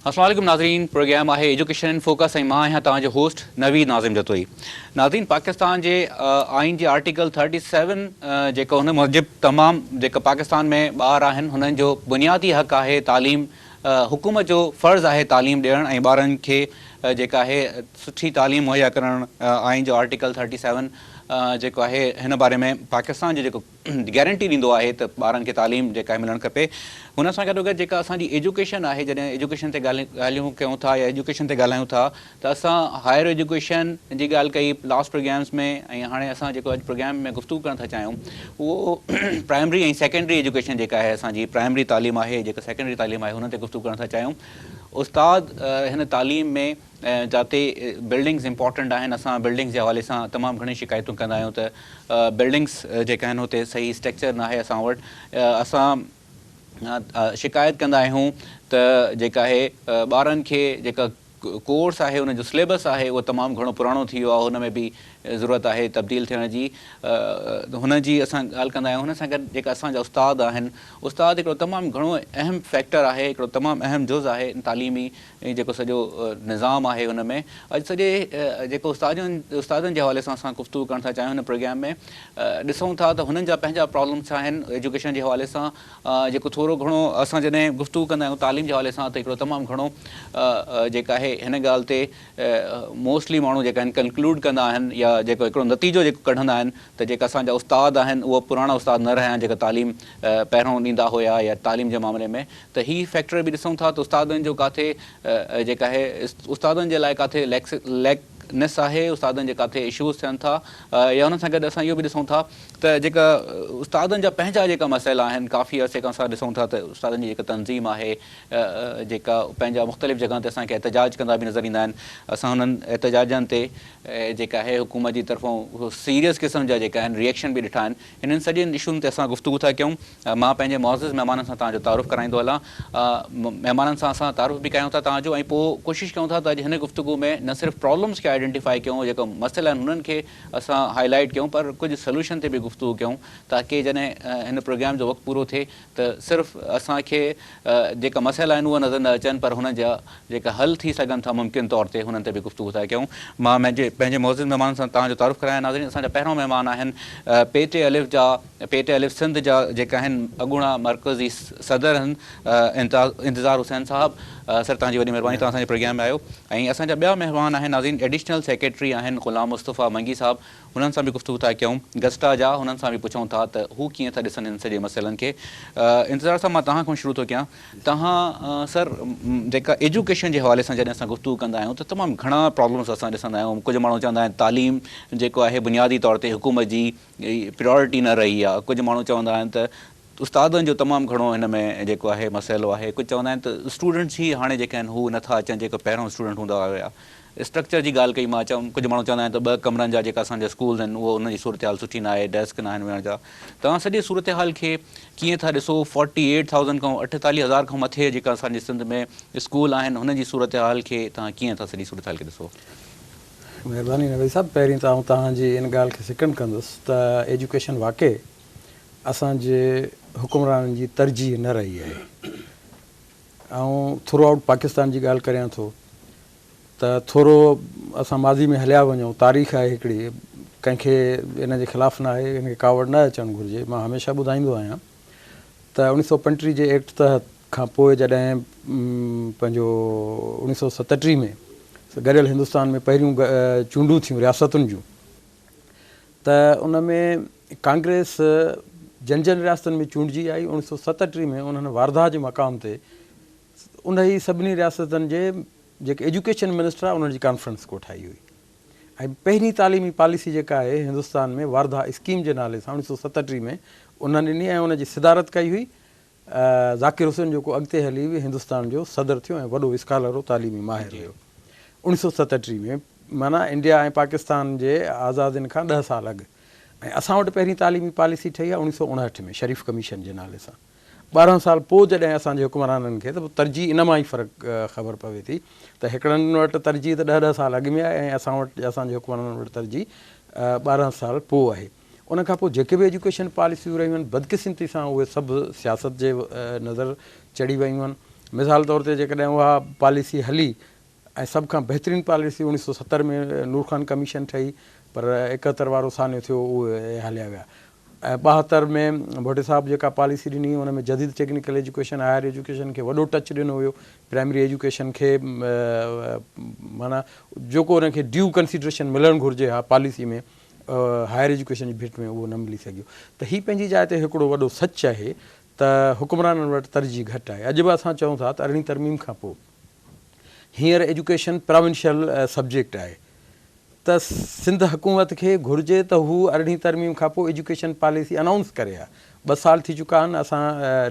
السلام عليڪم ناظرين پروگرام آهي ايجوڪيشن ان فوڪس ۽ مان آهيان توهان جو هوسٽ نويد ناظم جتوئي ناظرين پاڪستان جي آئين جي آرٽيڪل 37 جيڪو هن موجب تمام جيڪا پاڪستان ۾ ٻار آهن هنن جو بنيادي حق آهي تعليم حڪومت جو فرض آهي تعليم ڏيڻ ۽ ٻارن کي جيڪا آهي سٺي تعليم مهيا ڪرڻ آئين جو آرٽيڪل 37 جيڪو آهي هن باري ۾ پاڪستان جو جيڪو گيرنٽي ڏيندو آهي ته ٻارن کي تعليم جيڪا آهي ملڻ کپي هن سان گڏوگڏ جيڪا اسان جي ايجوڪيشن آهي جڏهن ايجوڪيشن تي ڳالهيون ڪيون ٿا يا ايجوڪيشن تي ڳالهايون ٿا ته اسان هائر ايجوڪيشن جي ڳالهه ڪئي لاسٽ پروگرامز ۾ ۽ هاڻي اسان جيڪو اڄ پروگرام ۾ گفتگو ڪرڻ ٿا چاهيون اهو پرائمري ۽ سيڪنڊري ايجوڪيشن جيڪا آهي اسان جي پرائمري تعليم آهي جيڪا سيڪنڊري تعليم آهي هن تي گفتگو ڪرڻ ٿا چاهيون استاد هن تعليم ۾ جاتي بلڊنگز امپارٽنٽ آهن اسان بلڊنگز جي حوالي سان تمام گهڻيون شڪايتون ڪندا آهيون ته بلڊنگز جيڪا آهن اتي صحيح اسٽرڪچر ناهي اسان وٽ اسان شڪايت ڪندا آهيون ته جيڪا آهي ٻارن کي جيڪا ڪورس آهي ان جو سليبس آهي اهو تمام گهڻو پراڻو ٿي ويو آهي ان ۾ به ضرورت آهي تبديل ٿيڻ جي هن جي اسان ڳالهه ڪندا آهيون هن سان گڏ جيڪا اسان جا استاد آهن استاد هڪڙو تمام گهڻو اهم فيڪٽر آهي هڪڙو تمام اهم جز آهي تعليمي ۽ جيڪو سڄو نظام آهي ان ۾ اڄ سڄي جيڪو استادن استادن جي حوالي سان اسان گفتگو ڪرڻ ٿا چاهيون هن پروگرام ۾ ڏسون ٿا ته هنن جا پنهنجا پرابلمس ڇا آهن ايجوڪيشن جي حوالي سان جيڪو ٿورو گهڻو اسان جڏهن گفتگو ڪندا آهيون تعليم جي حوالي سان ته هڪڙو تمام گهڻو جيڪا آهي هن ڳالهه تي موسٽلي ماڻهو جيڪا آهن ڪنڪلوڊ ڪندا آهن يا جيڪو هڪڙو نتيجو جيڪو ڪڍندا آهن ته جيڪا اسان جا استاد آهن اهي پراڻا استاد نه رهيا آهن جيڪا تعليم پهريون ڏيندا هيا يا تعليم جي معاملي ۾ ته هي فيڪٽر به ڏسون ٿا ته استادن جو ڪاٿي جيڪا آهي استادن جي لاء ڪاٿي ليڪنس آهي استادن جي ڪاٿي اشوز ٿين ٿا يا انهن سان گڏ اسان اهو به ڏسون ٿا ته جيڪا استادن جا پنهنجا جيڪا مسئلا آهن ڪافي عرصي کان اسان ڏسون ٿا ته استادن جي جيڪا تنظيم آهي جيڪا پنهنجا مختلف جڳهن تي اسان کي احتجاج ڪندا به نظر ايندا آهن اسان انهن احتجاجن تي جيڪا آهي حڪومت جي طرفون سيريس قسم جا جيڪا آهن ريئڪشن به ڏٺا آهن انهن سڄن اشون تي اسان گفتگو ٿا ڪيون. مان پنهنجي معزز مهمانن سان توهان جو تعارف ڪرائيندو هلان. مهمانن سان اسان تعارف به ڪيون ٿا توهان جو ۽ پوء ڪوشش ڪيون ٿا ته اڄ هن گفتگو ۾ نه صرف پرابلمز کي آئيڊينٽيفائي ڪيون جيڪا مسئلا آهن انهن کي اسان هائي لائيٽ ڪيون پر ڪجهه سلوشن تي به گفتگو ڪيون تاڪه جڏهن هن پروگرام جو وقت پورو ٿئي ته صرف اسان کي جيڪا مسئلا آهن اهي نظر نه اچن پر هنن جا جيڪا حل ٿي سگهن ٿا ممڪن طور تي هنن تي به گفتگو ٿا ڪيون. مان پنهنجي پنهنجي معزز مهمانن سان توهان جو تعارف ڪرايان ناظرين اسان جا پهريون مهمان آهن پي ٽي الف جا پي ٽي الف سنڌ جا جيڪا آهن اڳوڻا مرڪزي صدر آهن انتظار حسين صاحب سر توهان جي وڏي مهرباني توهان اسان جي پروگرام ۾ آيو ۽ اسان جا ٻيا مهمان آهن ناظرين ايڊيشنل سيڪريٽري آهن غلام مصطفيٰ منگي صاحب هنن سان به گفتگو ٿا ڪيون گسٽا جا هنن سان به پڇون ٿا ته هو ڪيئن ٿا ڏسن هن سڄي مسئلن کي انتظار صاحب مان توهان کان شروع ٿو ڪيان توهان سر جيڪا ايجوڪيشن جي حوالي سان جڏهن اسان گفتگو ڪندا آهيون ته تمام گهڻا پرابلمس اسان ڏسندا آهيون ڪجهه ماڻهو چوندا آهن تعليم جيڪو آهي بنيادي طور تي حڪومت جي پريورٽي نه رهي آهي ڪجهه ماڻهو چوندا آهن ته استادن جو تمام گهڻو هن ۾ جيڪو آهي مسئلو آهي ڪجهه چوندا آهن ته اسٽوڊنٽس ئي هاڻي جيڪي آهن هو نٿا اچن جيڪو پهريون اسٽوڊنٽ هوندا هيا اسٽرڪچر جي ڳالهه ڪئي مان چيم ڪجهه ماڻهو چوندا آهن ته ٻه ڪمرن جا جيڪا اسان جا اسڪولز آهن اهو انهن جي صورتحال سٺي ناهي ڊيسڪ ناهن ويهڻ جا توهان سڄي صورتحال کي ڪيئن ٿا ڏسو فورٽي ايٽ ٿائوزنڊ کان اٺيتاليهه هزار کان مٿي جيڪا اسان جي سنڌ ۾ اسڪول آهن هنن جي صورتحال کي توهان ڪيئن ٿا سڄي صورتحال کي ڏسو. مهرباني نويد صاحب پهرين ته آئون توهان جي ان ڳالهه کي سيڪنڊ ڪندس ته ايجوڪيشن واقعي اسان جي حڪمرانن جي ترجيح نه رهي آهي. آئون ٿرو آئوٽ پاڪستان جي ڳالهه ڪريان ٿو ته ٿورو اسان ماضي ۾ هليا وڃون، تاريخ آهي هڪڙي، ڪنهن کي ان جي خلاف نه آهي، ان کي ڪاوڙ نه اچڻ گهرجي. مان هميشه ٻڌائيندو آهيان ته اوڻيهه سؤ پنٽيهه جي ايڪٽ تحت کان پوء جڏهن پنهنجو اوڻيهه سؤ ستٽيهه ۾ گڏيل هندستان ۾ پهريون چونڊون ٿيون رياستن جون ته ان ۾ ڪانگريس جن جن رياستن ۾ چونڊجي آئي، اوڻيھ سؤ ستٽيھ ۾ انهن وارڌا جي مقام تي انهي سڀني رياستن جي جيڪي ايجوڪيشن منسٽر هئا انهن جي ڪانفرنس ڪوٺائي هئي ۽ پهرين تعليمي پاليسي جيڪا آهي هندستان ۾ وارڌا اسڪيم جي نالي سان اوڻيھ سؤ ستٽيھ ۾ انهن ڏني ۽ ان جي صدارت ڪئي هئي ذاڪر حسين جيڪو اڳتي هلي به هندستان جو صدر ٿيو ۽ وڏو اسڪالر هو، تعليمي ماهر هيو. اوڻيھ سؤ ستٽيھ ۾ معنيٰ انڊيا ۽ پاڪستان جي آزادين کان ڏهه سال اڳ ۽ اسان وٽ پهرين تعليمي پاليسي ٺهي آهي اوڻيھ سؤ اڻهٺ ۾ شريف ڪميشن جي نالي سان. ٻارهن سال پوء جڏهن اسان جي حڪمرانن کي ته پوء ترجيح ان مان ئي فرق خبر پوي ٿي ته هڪڙن وٽ ترجيح ته ڏهه ڏهه سال اڳ ۾ آهي ۽ اسان وٽ اسان جي حڪمرانن وٽ ترجيح ٻارهن سال پوء آهي. ان کان پوء جيڪي به ايجوڪيشن پاليسيون رهيون آهن بدقسمتي سان اهي سڀ سياست جي نظر چڙهي ويون آهن. مثال طور تي جيڪڏهن اها پاليسي هلي ۽ سڀ کان بهترين پاليسي 1970 ۾ نور خان ڪميشن ٺهي پر 71 وارو سانحو ٿيو اهي هليا ويا ۽ 72 ۾ ڀٽي صاحب جيڪا پاليسي ڏني ان ۾ جديد ٽيڪنيڪل ايجوڪيشن هائر ايجوڪيشن کي وڏو ٽچ ڏنو ويو پرائمري ايجوڪيشن کي معنيٰ جيڪو ان کي ڊيو ڪنسيڊريشن ملڻ گهرجي ها پاليسي ۾ هائر ايجوڪيشن جي ڀيٽ ۾ اهو نه ملي سگهيو ته هي پنهنجي جاء تي هڪڙو وڏو سچ آهي ته حڪمرانن وٽ ترجيح گهٽ آهي اڄ به اسان چئون ٿا ته ارڙهين ترميم کان پوء هينئر ايجوڪيشن پراونشل سبجيڪٽ آهي ته سنڌ حڪومت کي گهرجي ته هو ارڙهين ترميم کان پوء ايجوڪيشن پاليسي انائونس ڪري ها. ٻه سال ٿي چڪا آهن اسان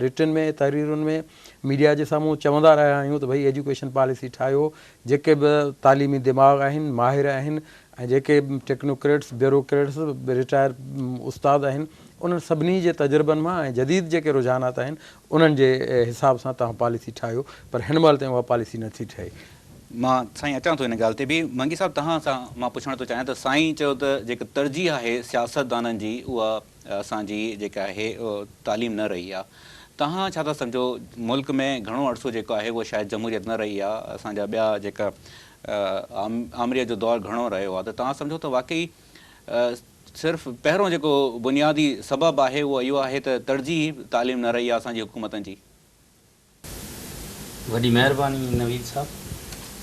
رٽن ۾ تحريرن ۾ ميڊيا جي سامهون چوندا رهيا آهيون ته ڀئي ايجوڪيشن پاليسي ٺاهيو جيڪي به تعليمي دماغ آهن ماهر آهن ۽ جيڪي ٽيڪنوڪريٽس بيوروڪريٽس رٽائر استاد آهن انهن سڀني جي تجربن مان ۽ جديد جيڪي رجحانات آهن انهن جي حساب سان توهان پاليسي ٺاهيو پر هن مهل تائين اها پاليسي نه ٿي ٺهي. مان سائين اچان ٿو ان ڳالهه تي به منگي صاحب توهان سان مان پڇڻ ٿو چاهيان ته سائين چيو ته جيڪا ترجيح آهي سياستدانن جي اها اسان جي جيڪا آهي تعليم نه رهي آهي توهان ڇا ٿا سمجهو ملڪ ۾ گهڻو عرصو جيڪو آهي اهو شايد جمهوريت نه رهي آهي اسان جا ٻيا جيڪا آمريت جو دور گهڻو رهيو آهي ته توهان سمجهو ته واقعي صرف پهريون جيڪو بنيادي سبب آهي اهو اهو آهي ته ترجيح تعليم نه رهي آهي اسان جي حڪومتن جي. وڏي مهرباني نويد صاحب.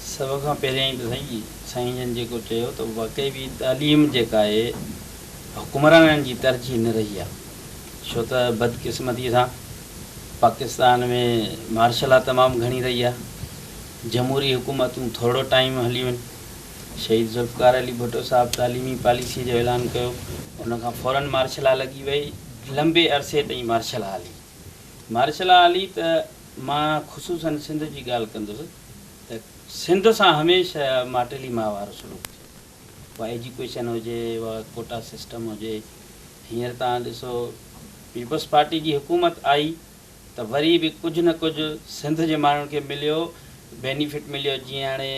سڀ کان پهريائين ته سائين سائين جن جيڪو چيو ته واقعي به تعليم جيڪا آهي حڪمرانن جي ترجيح نه رهي آهي ڇو ته بدقسمتي سان پاڪستان ۾ مارشل لا تمام گهڻي رهي آهي جمهوري حڪومتون ٿورڙو ٽائيم هليون آهن شهيد ذوالفقار علي ڀٽو صاحب تعليمي پاليسي جو اعلان ڪيو ان کان فورن مارشل لا لڳي وئي لمبي عرصي تائين مارشل لا هلي. مارشل لا هلي ته مان خصوصاً سنڌ جي ڳالهه ڪندس ته سنڌ سان هميشه ماٽيلي ماء وارو سلوڪ ٿيو. اها ايجوڪيشن هجي، اها ڪوٽا سسٽم هجي. هينئر توهان ڏسو پيپلز پارٽي جي حڪومت آئي ته وري به ڪجهه نه ڪجهه سنڌ جي ماڻهن کي مليو، بينيفٽ مليو جيئن هاڻي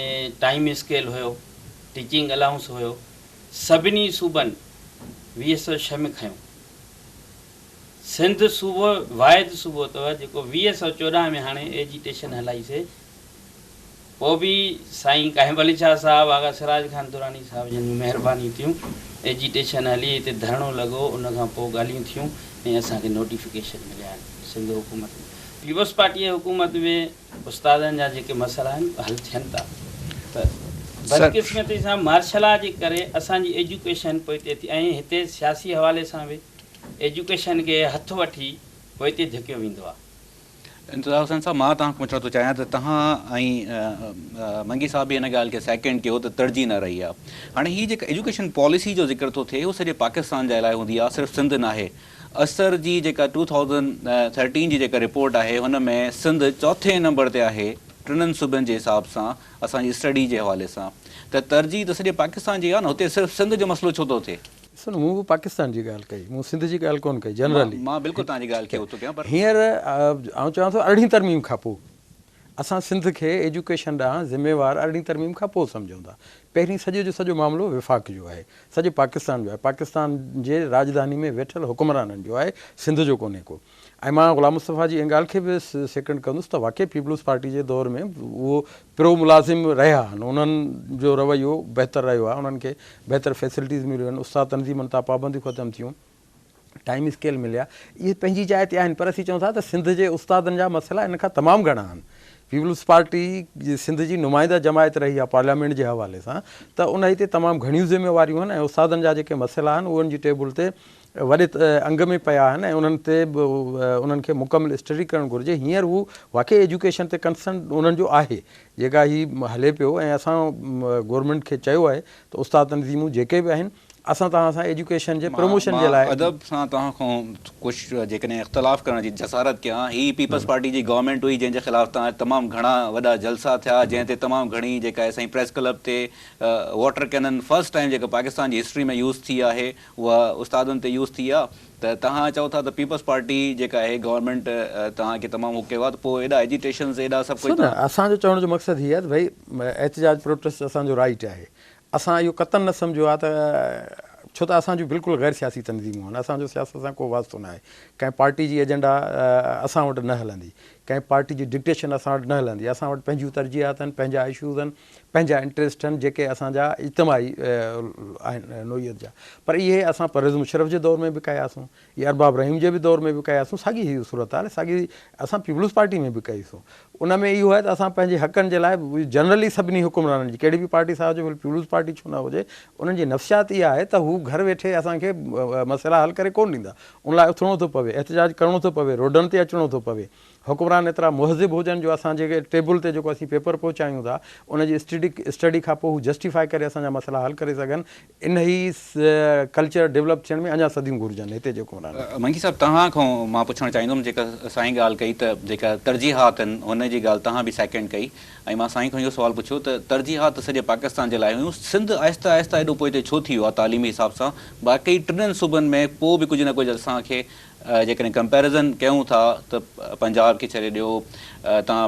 ٽائيم اسڪيل هيو، ٽيچنگ الائونس هيو، سڀني صوبن 2006 ۾ کنيو. سنڌ صوبو واحد صوبو اٿو جيڪو 2014 ۾ هاڻي ايجيٽيشن هلائي سي پوء به سائين قائم علي شاهه صاحب آغا سراج خان دراني صاحب جن جون مهربانيون ٿيون ايجيٽيشن هلي هتي ڌرڻو لڳو ان کان پوء ڳالهيون ٿيون ۽ اسان کي نوٽيفڪيشن مليا آهن سنڌ حڪومت ۾ پيپلز پارٽي جي حڪومت ۾ استادن جا جيڪي مسئلا آهن حل ٿين ٿا پر بدقسمتي سان مارشلا جي ڪري اسان جي ايجوڪيشن پوئتي ٿي ۽ هتي سياسي حوالي سان به ايجوڪيشن کي هٿ وٺي پوئتي ڌڪيو ويندو آ. انتظار حسين صاحب مان توهان کان پڇڻ ٿو چاهيان ته توهان ۽ منگي صاحب به ان ڳالهه کي سيڪنڊ ڪيو ته ترجيح نه رهي آ هاڻي هي جيڪا ايجوڪيشن پاليسي جو ذڪر ٿو ٿئي اهو سڄي پاڪستان جي لاء هوندي آ صرف سنڌ ناهي اثر جي جيڪا ٽو ٿائوزنڊ ٿرٽين جي جيڪا رپورٽ آهي هن ۾ سنڌ چوٿين نمبر تي آهي ٽنن صوبن جي حساب سان اسان جي اسٽڊي جي حوالي سان ته ترجيح ته سڄي پاڪستان جي آ نه هتي صرف سنڌ جو مسئلو ڇو ٿو ٿئي؟ ڏسو نه مون به پاڪستان جي ڳالهه ڪئي مون سنڌ جي ڳالهه ڪونه ڪئي جنرلي. مان بلڪل توهان جي ڳالهه کي ٿو ڪيان پر. هينئر آئون چوان ٿو ارڙهين ترميم کان پوء اسان سنڌ کي ايجوڪيشن ڏانهن ذميوار ارڙهين ترميم کان پوء سمجهون ٿا. پهرين سڄو جو سڄو معاملو وفاق جو آهي سڄي پاڪستان جو آهي پاڪستان جي راڄڌاني ۾ ويٺل حڪمرانن جو آهي سنڌ جو ڪونهي ڪو. ۽ مان غلام مصطفيٰ جي ان ڳالهه کي به سيڪنڊ ڪندس ته واقعي پيپلز پارٽي جي دور ۾ اهو پرو ملازم رهيا آهن انهن جو رويو بهتر رهيو آهي انهن کي بهتر فيسلٽيز مليون آهن استاد تنظيمن تان پابنديون ختم ٿيون ٽائيم اسڪيل مليا اهي پنهنجي جاء تي آهن پر اسين چئون ٿا ته سنڌ جي استادن جا مسئلا ان کان تمام گهڻا آهن پيپلز پارٽي سنڌ جي نمائنده جماعت رهي آهي پارليامينٽ جي حوالي سان ته انهي تي تمام گهڻيون ذميواريون آهن ۽ استادن جا جيڪي مسئلا آهن اهي ان جي ٽيبل تي وڏي انگ ۾ پيا آهن ۽ انهن تي به انهن کي مڪمل اسٽڊي ڪرڻ گهرجي هينئر هو واقعي ايجوڪيشن تي ڪنسرن انهن جو آهي جيڪا هي هلي پيو ۽ اسان گورنمينٽ کي چيو آهي ته استاد تنظيمون جيڪي به آهن اسان توهان سان ايجوڪيشن جي پروموشن جي لاء مان ادب سان توهان کان ڪجهه جيڪڏهن اختلاف ڪرڻ جي جسارت ڪيان هي پيپلز پارٽي جي گورنمينٽ هئي جنهن جي خلاف توهان تمام گهڻا وڏا جلسا ٿيا جنهن تي تمام گهڻي جيڪا آهي سائين پريس ڪلب تي واٽر ڪينن فرسٽ ٽائيم جيڪا پاڪستان جي هسٽري ۾ يوز ٿي آهي اها استادن تي يوز ٿي آ ته توهان چئو ٿا ته پيپلز پارٽي جيڪا آهي گورنمينٽ توهان کي تمام هو ڪيو آ ته پوء ايڏا ايجيٽيشنز ايڏا سڀ ڏسو ڪجهه نه اسان جو چوڻ جو مقصد هي آهي ته ڀئي احتجاج پروٽيسٽ اسان جو رائيٽ آهي اسان اهو قطعن نه سمجهيو آهي ته ڇو ته اسان جون بلڪل غير سياسي تنظيمون آهن اسان جو سياست سان ڪو واسطو نه آهي ڪنهن پارٽي جي ايجنڊا اسان وٽ نه هلندي. ڪنهن پارٽي جي ڊڪٽيشن اسان وٽ نه هلندي. اسان وٽ پنهنجيون ترجيحات آهن، پنهنجا اشوز آهن، پنهنجا انٽريسٽ آهن جيڪي اسان جا اجتماعي آهن نوعيت جا. پر اهي اسان پرويز مشرف جي دور ۾ به ڪياسون، اهي ارباب رحيم جي به دور ۾ به ڪياسون، ساڳي هي صورتحال ساڳي اسان پيپلز پارٽي ۾ به ڪئيسون. ان ۾ اهو آهي ته اسان پنهنجي حقن جي لاء جنرلي سڀني حڪمرانن جي ڪهڙي به پارٽي سان هجي ڀلي پيپلز پارٽي ڇو نه هجي انهن جي نفسيات اها آهي ته هو گهر ويٺي اسان کي مسئلا حل ڪري ڪونه ڏيندا. ان لاء اٿڻو ٿو پوي، احتجاج ڪرڻو ٿو پوي، روڊن تي اچڻو ٿو پوي. حڪمران ايترا مهذب هجن جو اسان جي ٽيبل تي جيڪو اسين پيپر پهچايون ٿا ان جي اسٽڊي کان پوء هو جسٽيفائي ڪري اسان جا مسئلا حل ڪري سگهن. انهي ڪلچر ڊولپ ٿيڻ ۾ اڃا صديون گهرجن هتي جي حڪمرانن کي. منگي صاحب توهان کان مان پڇڻ چاهيندم جيڪا سائين ڳالهه ڪئي ته جيڪا ترجيحات آهن ان جي ڳالهه توهان به سيڪنڊ ڪئي ۽ مان سائين کان اهو سوال پڇيو ته ترجيحات ته سڄي پاڪستان جي لاء هيون سنڌ آهستي آهستي ايڏو پوئتي ڇو ٿي ويو آهي تعليمي حساب سان باقي ٽنهن صوبن ۾ پوء به ڪجهه نه ڪجهه اسان کي جيڪڏهن ڪمپيرزن ڪيون ٿا ته پنجاب کي ڇڏي ڏيو توهان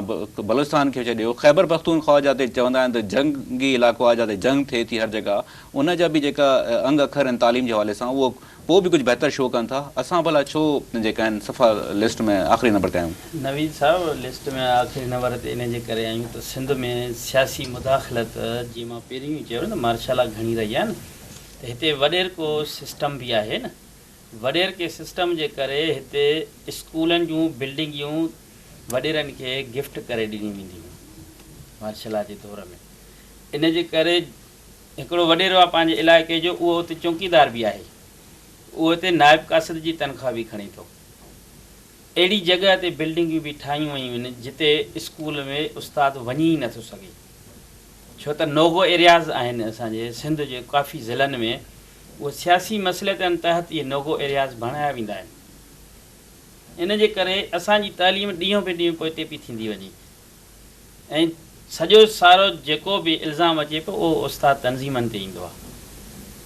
بلوچستان کي ڇڏيو خيبر پختونخوا جاتي چوندا آهن ته جنگي علائقو آهي جاتي جنگ ٿئي ٿي هر جڳهه ان جا به جيڪا انگ اکر آهن تعليم جي حوالي سان اهو پوء به ڪجهه بهتر شو ڪن ٿا اسان ڀلا ڇو جيڪا آهن صفا لسٽ ۾ آخري نمبر تي آهيون. نويد صاحب لسٽ ۾ آخري نمبر تي ان جي ڪري آهيون ته سنڌ ۾ سياسي مداخلت جيئن مان پهريون ئي چيو نه ته مارشل لا گهڻي رهي آهي نه ته هتي وڏيرڪو سسٽم به آهي نه وڏيرڪي سسٽم جي ڪري هتي اسڪولن جون بلڊنگيون وڏيرن کي گفٽ ڪري ڏنيون وينديون هيون مارشل لا جي دور ۾ ان جي ڪري هڪڙو وڏيرو آهي پنهنجي علائقي جو اهو اتي چونڪيدار به آهي اهو اتي نائب قاصد جي تنخواه به کڻي ٿو اهڙي جڳهه تي بلڊنگيون به ٺاهيون ويون آهن جتي اسڪول ۾ استاد وڃي ئي نٿو سگهي ڇو ته نوگو ايرياز آهن اسان جي سنڌ جي ڪافي ضلعن ۾ اهي سياسي مصلحتن تحت اهي نوگو ايرياز بڻايا ويندا آهن ان جي ڪري اسان جي تعليم ڏينهون به ڏينهن پوئتي پئي ٿيندي وڃي ۽ سڄو سارو جيڪو به الزام اچي پيو اهو استاد تنظيمن تي ايندو آهي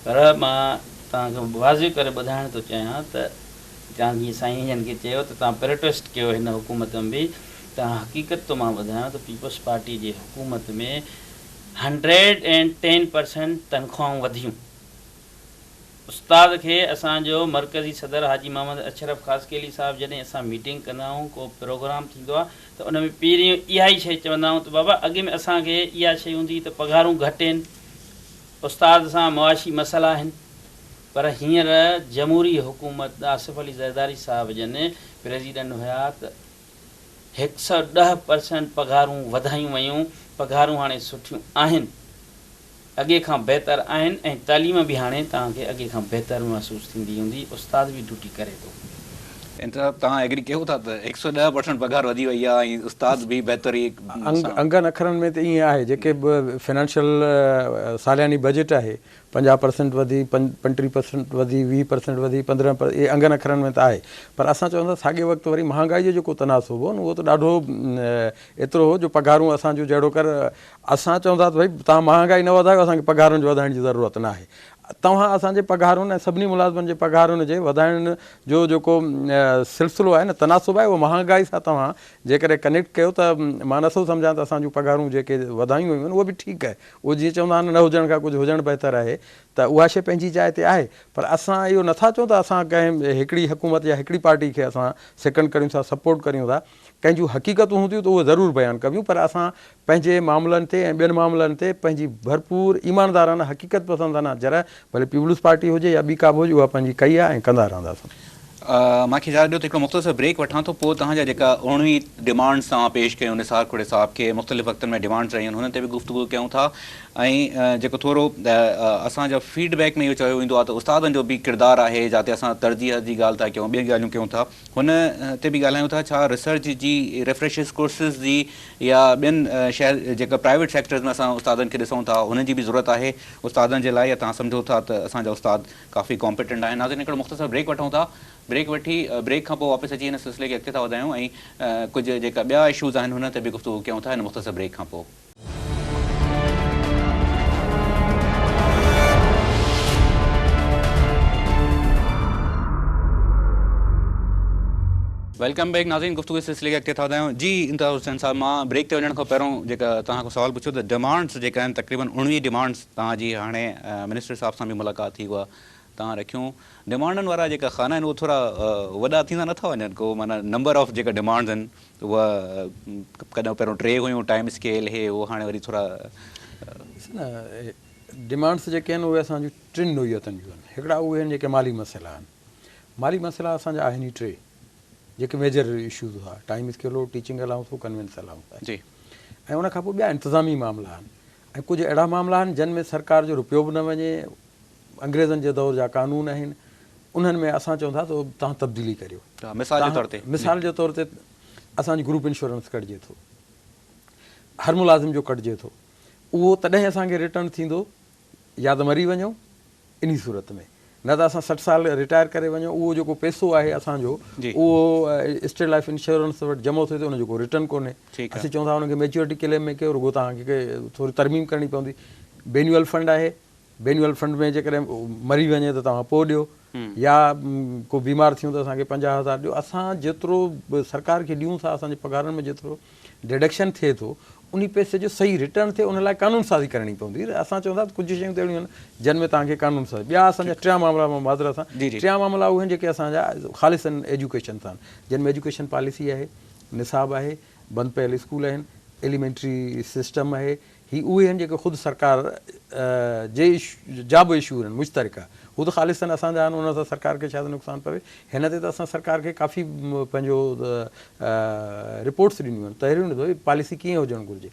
پر مان توهان کي واضح ڪري ٻڌائڻ ٿو چاهيان ته توهان جيئن سائين جن کي چيو ته توهان پروٽيسٽ ڪيو هن حڪومت ۾ به توهان حقيقت ٿو مان ٻڌايان ته پيپلز پارٽي جي حڪومت ۾ 110% تنخواهون وڌيون. استاد کي اسان جو مرڪزي صدر حاجي محمد اشرف خاصخيلي صاحب جڏهن اسان ميٽنگ ڪندا آهيون ڪو پروگرام ٿيندو آهي ته ان ۾ پهرين اها ئي شيء چوندا آهيون ته بابا اڳ ۾ اسان کي اها شيء هوندي ته پگهارون گهٽ آهن استاد سان معاشي مسئلا آهن پر هينئر جمهوري حڪومت آصف علي زرداري صاحب جن پريزيڊنٽ هيا ته 110 پرسنٽ پگهارون وڌايون ويون پگهارون هاڻي سٺيون آهن. اڳي کان بهتر آهن ۽ تعليم به هاڻي توهان کي اڳي کان بهتر محسوس ٿيندي هوندي استاد به ڊيوٽي ڪري ٿو. انتظار توهان ايگري ڪيو ٿا ته 110 پرسنٽ پگهار وڌي وئي آهي ۽ استاد به بهتري سان. انگن اکرن ۾ ته ائين آهي جيڪي به فنانشل سالياني بجيٽ آهي 50 پرسنٽ وڌي، 35 پرسنٽ وڌي، 20 پرسنٽ وڌي، 15 پر اهي انگن اکرن ۾ ته آهي پر اسان چون ٿا ساڳئي وقت وري مهانگائي جو جيڪو تناسب هو نه اهو ته ڏاڍو ايترو هو جو پگهارون اسان جون جهڙوڪر اسان چئون ٿا ته ڀئي توهان مهانگائي نه وڌايو اسان کي پگهارن جو وڌائڻ جي ضرورت ناهي. توهان اسان جي پگهارن ۽ سڀني ملازمن جي پگهارن جي وڌائڻ جو جيڪو سلسلو آهي نه تناسب آهي اهو مهانگائي سان توهان جيڪڏهن ڪنيڪٽ ڪيو ته مان نٿو سمجهان ته اسان جون پگهارون جيڪي وڌايون ويون آهن اهو به ٺيڪ آهي اهو جيئن چوندا آهن نه هجڻ کان ڪجهه هجڻ بهتر آهي ته اها شيء پنهنجي جاء تي آهي پر اسان اهو نٿا چئون ته اسان ڪنهن هڪڙي حڪومت يا هڪڙي پارٽي کي اسان سيڪنڊ ڪريون ٿا سپورٽ ڪريون ٿا ڪنهن جون حقيقتون هونديون ته اهي ضرور بيان ڪبيون پر اسان پنهنجي معاملن تي ۽ ٻين معاملن تي پنهنجي ڀرپور ايماندارانه حقيقت پسندانه جرح ڀلي پيپلز پارٽي هجي يا ٻي ڪا به هجي اها پنهنجي ڪئي آهي ۽ ڪندا رهنداسون. مان کي اجازت ڏيو ته هڪڙو مختصر بريڪ وٺان ٿو پوء توهان جا جيڪا 19 ڊمانڊز توهان پيش ڪيون نثار کهڙي صاحب کي مختلف وقتن ۾ ڊمانڊز رهيون آهن انهن تي به گفتگو ڪيون ٿا ۽ جيڪو ٿورو اسان جا فيڊ بيڪ ۾ اهو چيو ويندو آهي ته استادن جو به ڪردار آهي جاتي اسان ترجيح جي ڳالهه ٿا ڪيون ٻين ڳالهيون ڪيون ٿا هن تي به ڳالهايون ٿا ڇا ريسرچ جي ريفريشز ڪورسز جي يا ٻين شهر جيڪا پرائيويٽ سيڪٽرز ۾ اسان استادن کي ڏسون ٿا انهن جي به ضرورت آهي استادن جي لاء يا توهان سمجهو ٿا ته اسان جا استاد ڪافي ڪامپيٽنٽ آهن ناظرين هڪڙو مختصر بريڪ وٺون ٿا بريڪ وٺي بريڪ کان پوء واپس اچي هن سلسلي کي اڳتي ٿا وڌايون ۽ ڪجهه جيڪا ٻيا اشوز آهن هن تي به گفتگو ڪيون ٿا هن مختصر بريڪ کان پوء. Welcome back ناظرين گفتگو جي سلسلي کي اڳتي ٿا وڌايون جي امتياز حسين صاحب مان بريڪ تي وڃڻ کان پهريون جيڪا توهان کان سوال پڇيو ته ڊمانڊس جيڪا آهن تقريبن 19 ڊمانڊس توهان جي هاڻي منسٽر صاحب سان به ملاقات ٿي اها توهان رکيون. ڊمانڊن وارا جيڪا خانا آهن اهي ٿورا وڏا ٿيندا نٿا وڃن ڪو معنيٰ نمبر آف جيڪا ڊمانڊز آهن اها ڪڏهن پهريون ٽي هيون ٽائيم اسڪيل هي اهو هاڻي وري ٿورا. ڏس نه ڊمانڊس جيڪي آهن اهي اسان جون ٽن نوعيتن جون آهن. هڪڙا اهي آهن جيڪي مالي مسئلا آهن. مالي مسئلا اسان جا آهن ئي ٽي جيڪي ميجر اشوز هئا، ٽائيم اسڪيل هو، ٽيچنگ الائونس هو، ڪنوينس الائونس آهي. ۽ ان کان پوء ٻيا انتظامي معاملا آهن ۽ ڪجهه اهڙا معاملا آهن جن ۾ سرڪار جو رپيو به نه وڃي، انگريزن جي دور جا قانون آهن، انهن ۾ اسان چئون ٿا ته توهان تبديلي ڪريو. مثال جي طور تي. مثال جي طور تي اسان جو گروپ انشورنس ڪٽجي ٿو، هر ملازم جو ڪٽجي ٿو، اهو تڏهن اسان کي ريٽرن ٿيندو يا ته مري وڃون انهي صورت ۾ نه ته اسان 60 سال رٽائر ڪري وڃون اهو جيڪو پئسو آهي اسان جو اهو اسٽيٽ لائف انشورنس وٽ جمع ٿئي ٿو ان جو ڪو ريٽرن ڪونهي اسين چئون ٿا ان کي ميچورٽي ڪليم ۾ ڪيو رڳو توهان کي ٿوري ترميم ڪرڻي پوندي بينيول فنڊ آهي بينيول فنڊ ۾ جيڪڏهن مري وڃي ته توهان پوء ڏيو يا ڪو بيمار ٿيون ته اسان کي 50 هزار ڏيو اسان جيترو سرڪار کي ڏيون ٿا اسان جي پگهارن ۾ جيترو ڊڊڪشن ٿئي ٿو انهي پئسي جو صحيح ريٽرن ٿئي ان لاء قانون سازي ڪرڻي پوندي ته اسان چون ٿا ته ڪجهه شيون ته اهڙيون آهن جن ۾ توهان کي قانون سازي ٻيا اسان جا ٽيان معاملا مان معذرت سان ٽيان معاملا اهي آهن جيڪي اسان جا خالص ايجوڪيشن سان جن ۾ ايجوڪيشن پاليسي آهي نصاب آهي بند پيل اسڪول آهن ايليمينٽري سسٽم آهي هي اهي آهن جيڪي خود سرڪار جي جا به اشو آهن مشترڪه هو ته خالصتاً اسان جا آهن ان سان سرڪار کي شايد نقصان پوي هن تي ته اسان سرڪار کي ڪافي پنهنجو رپورٽس ڏنيون آهن تحريرون ڏنيون اٿو پاليسي ڪيئن هجڻ گهرجي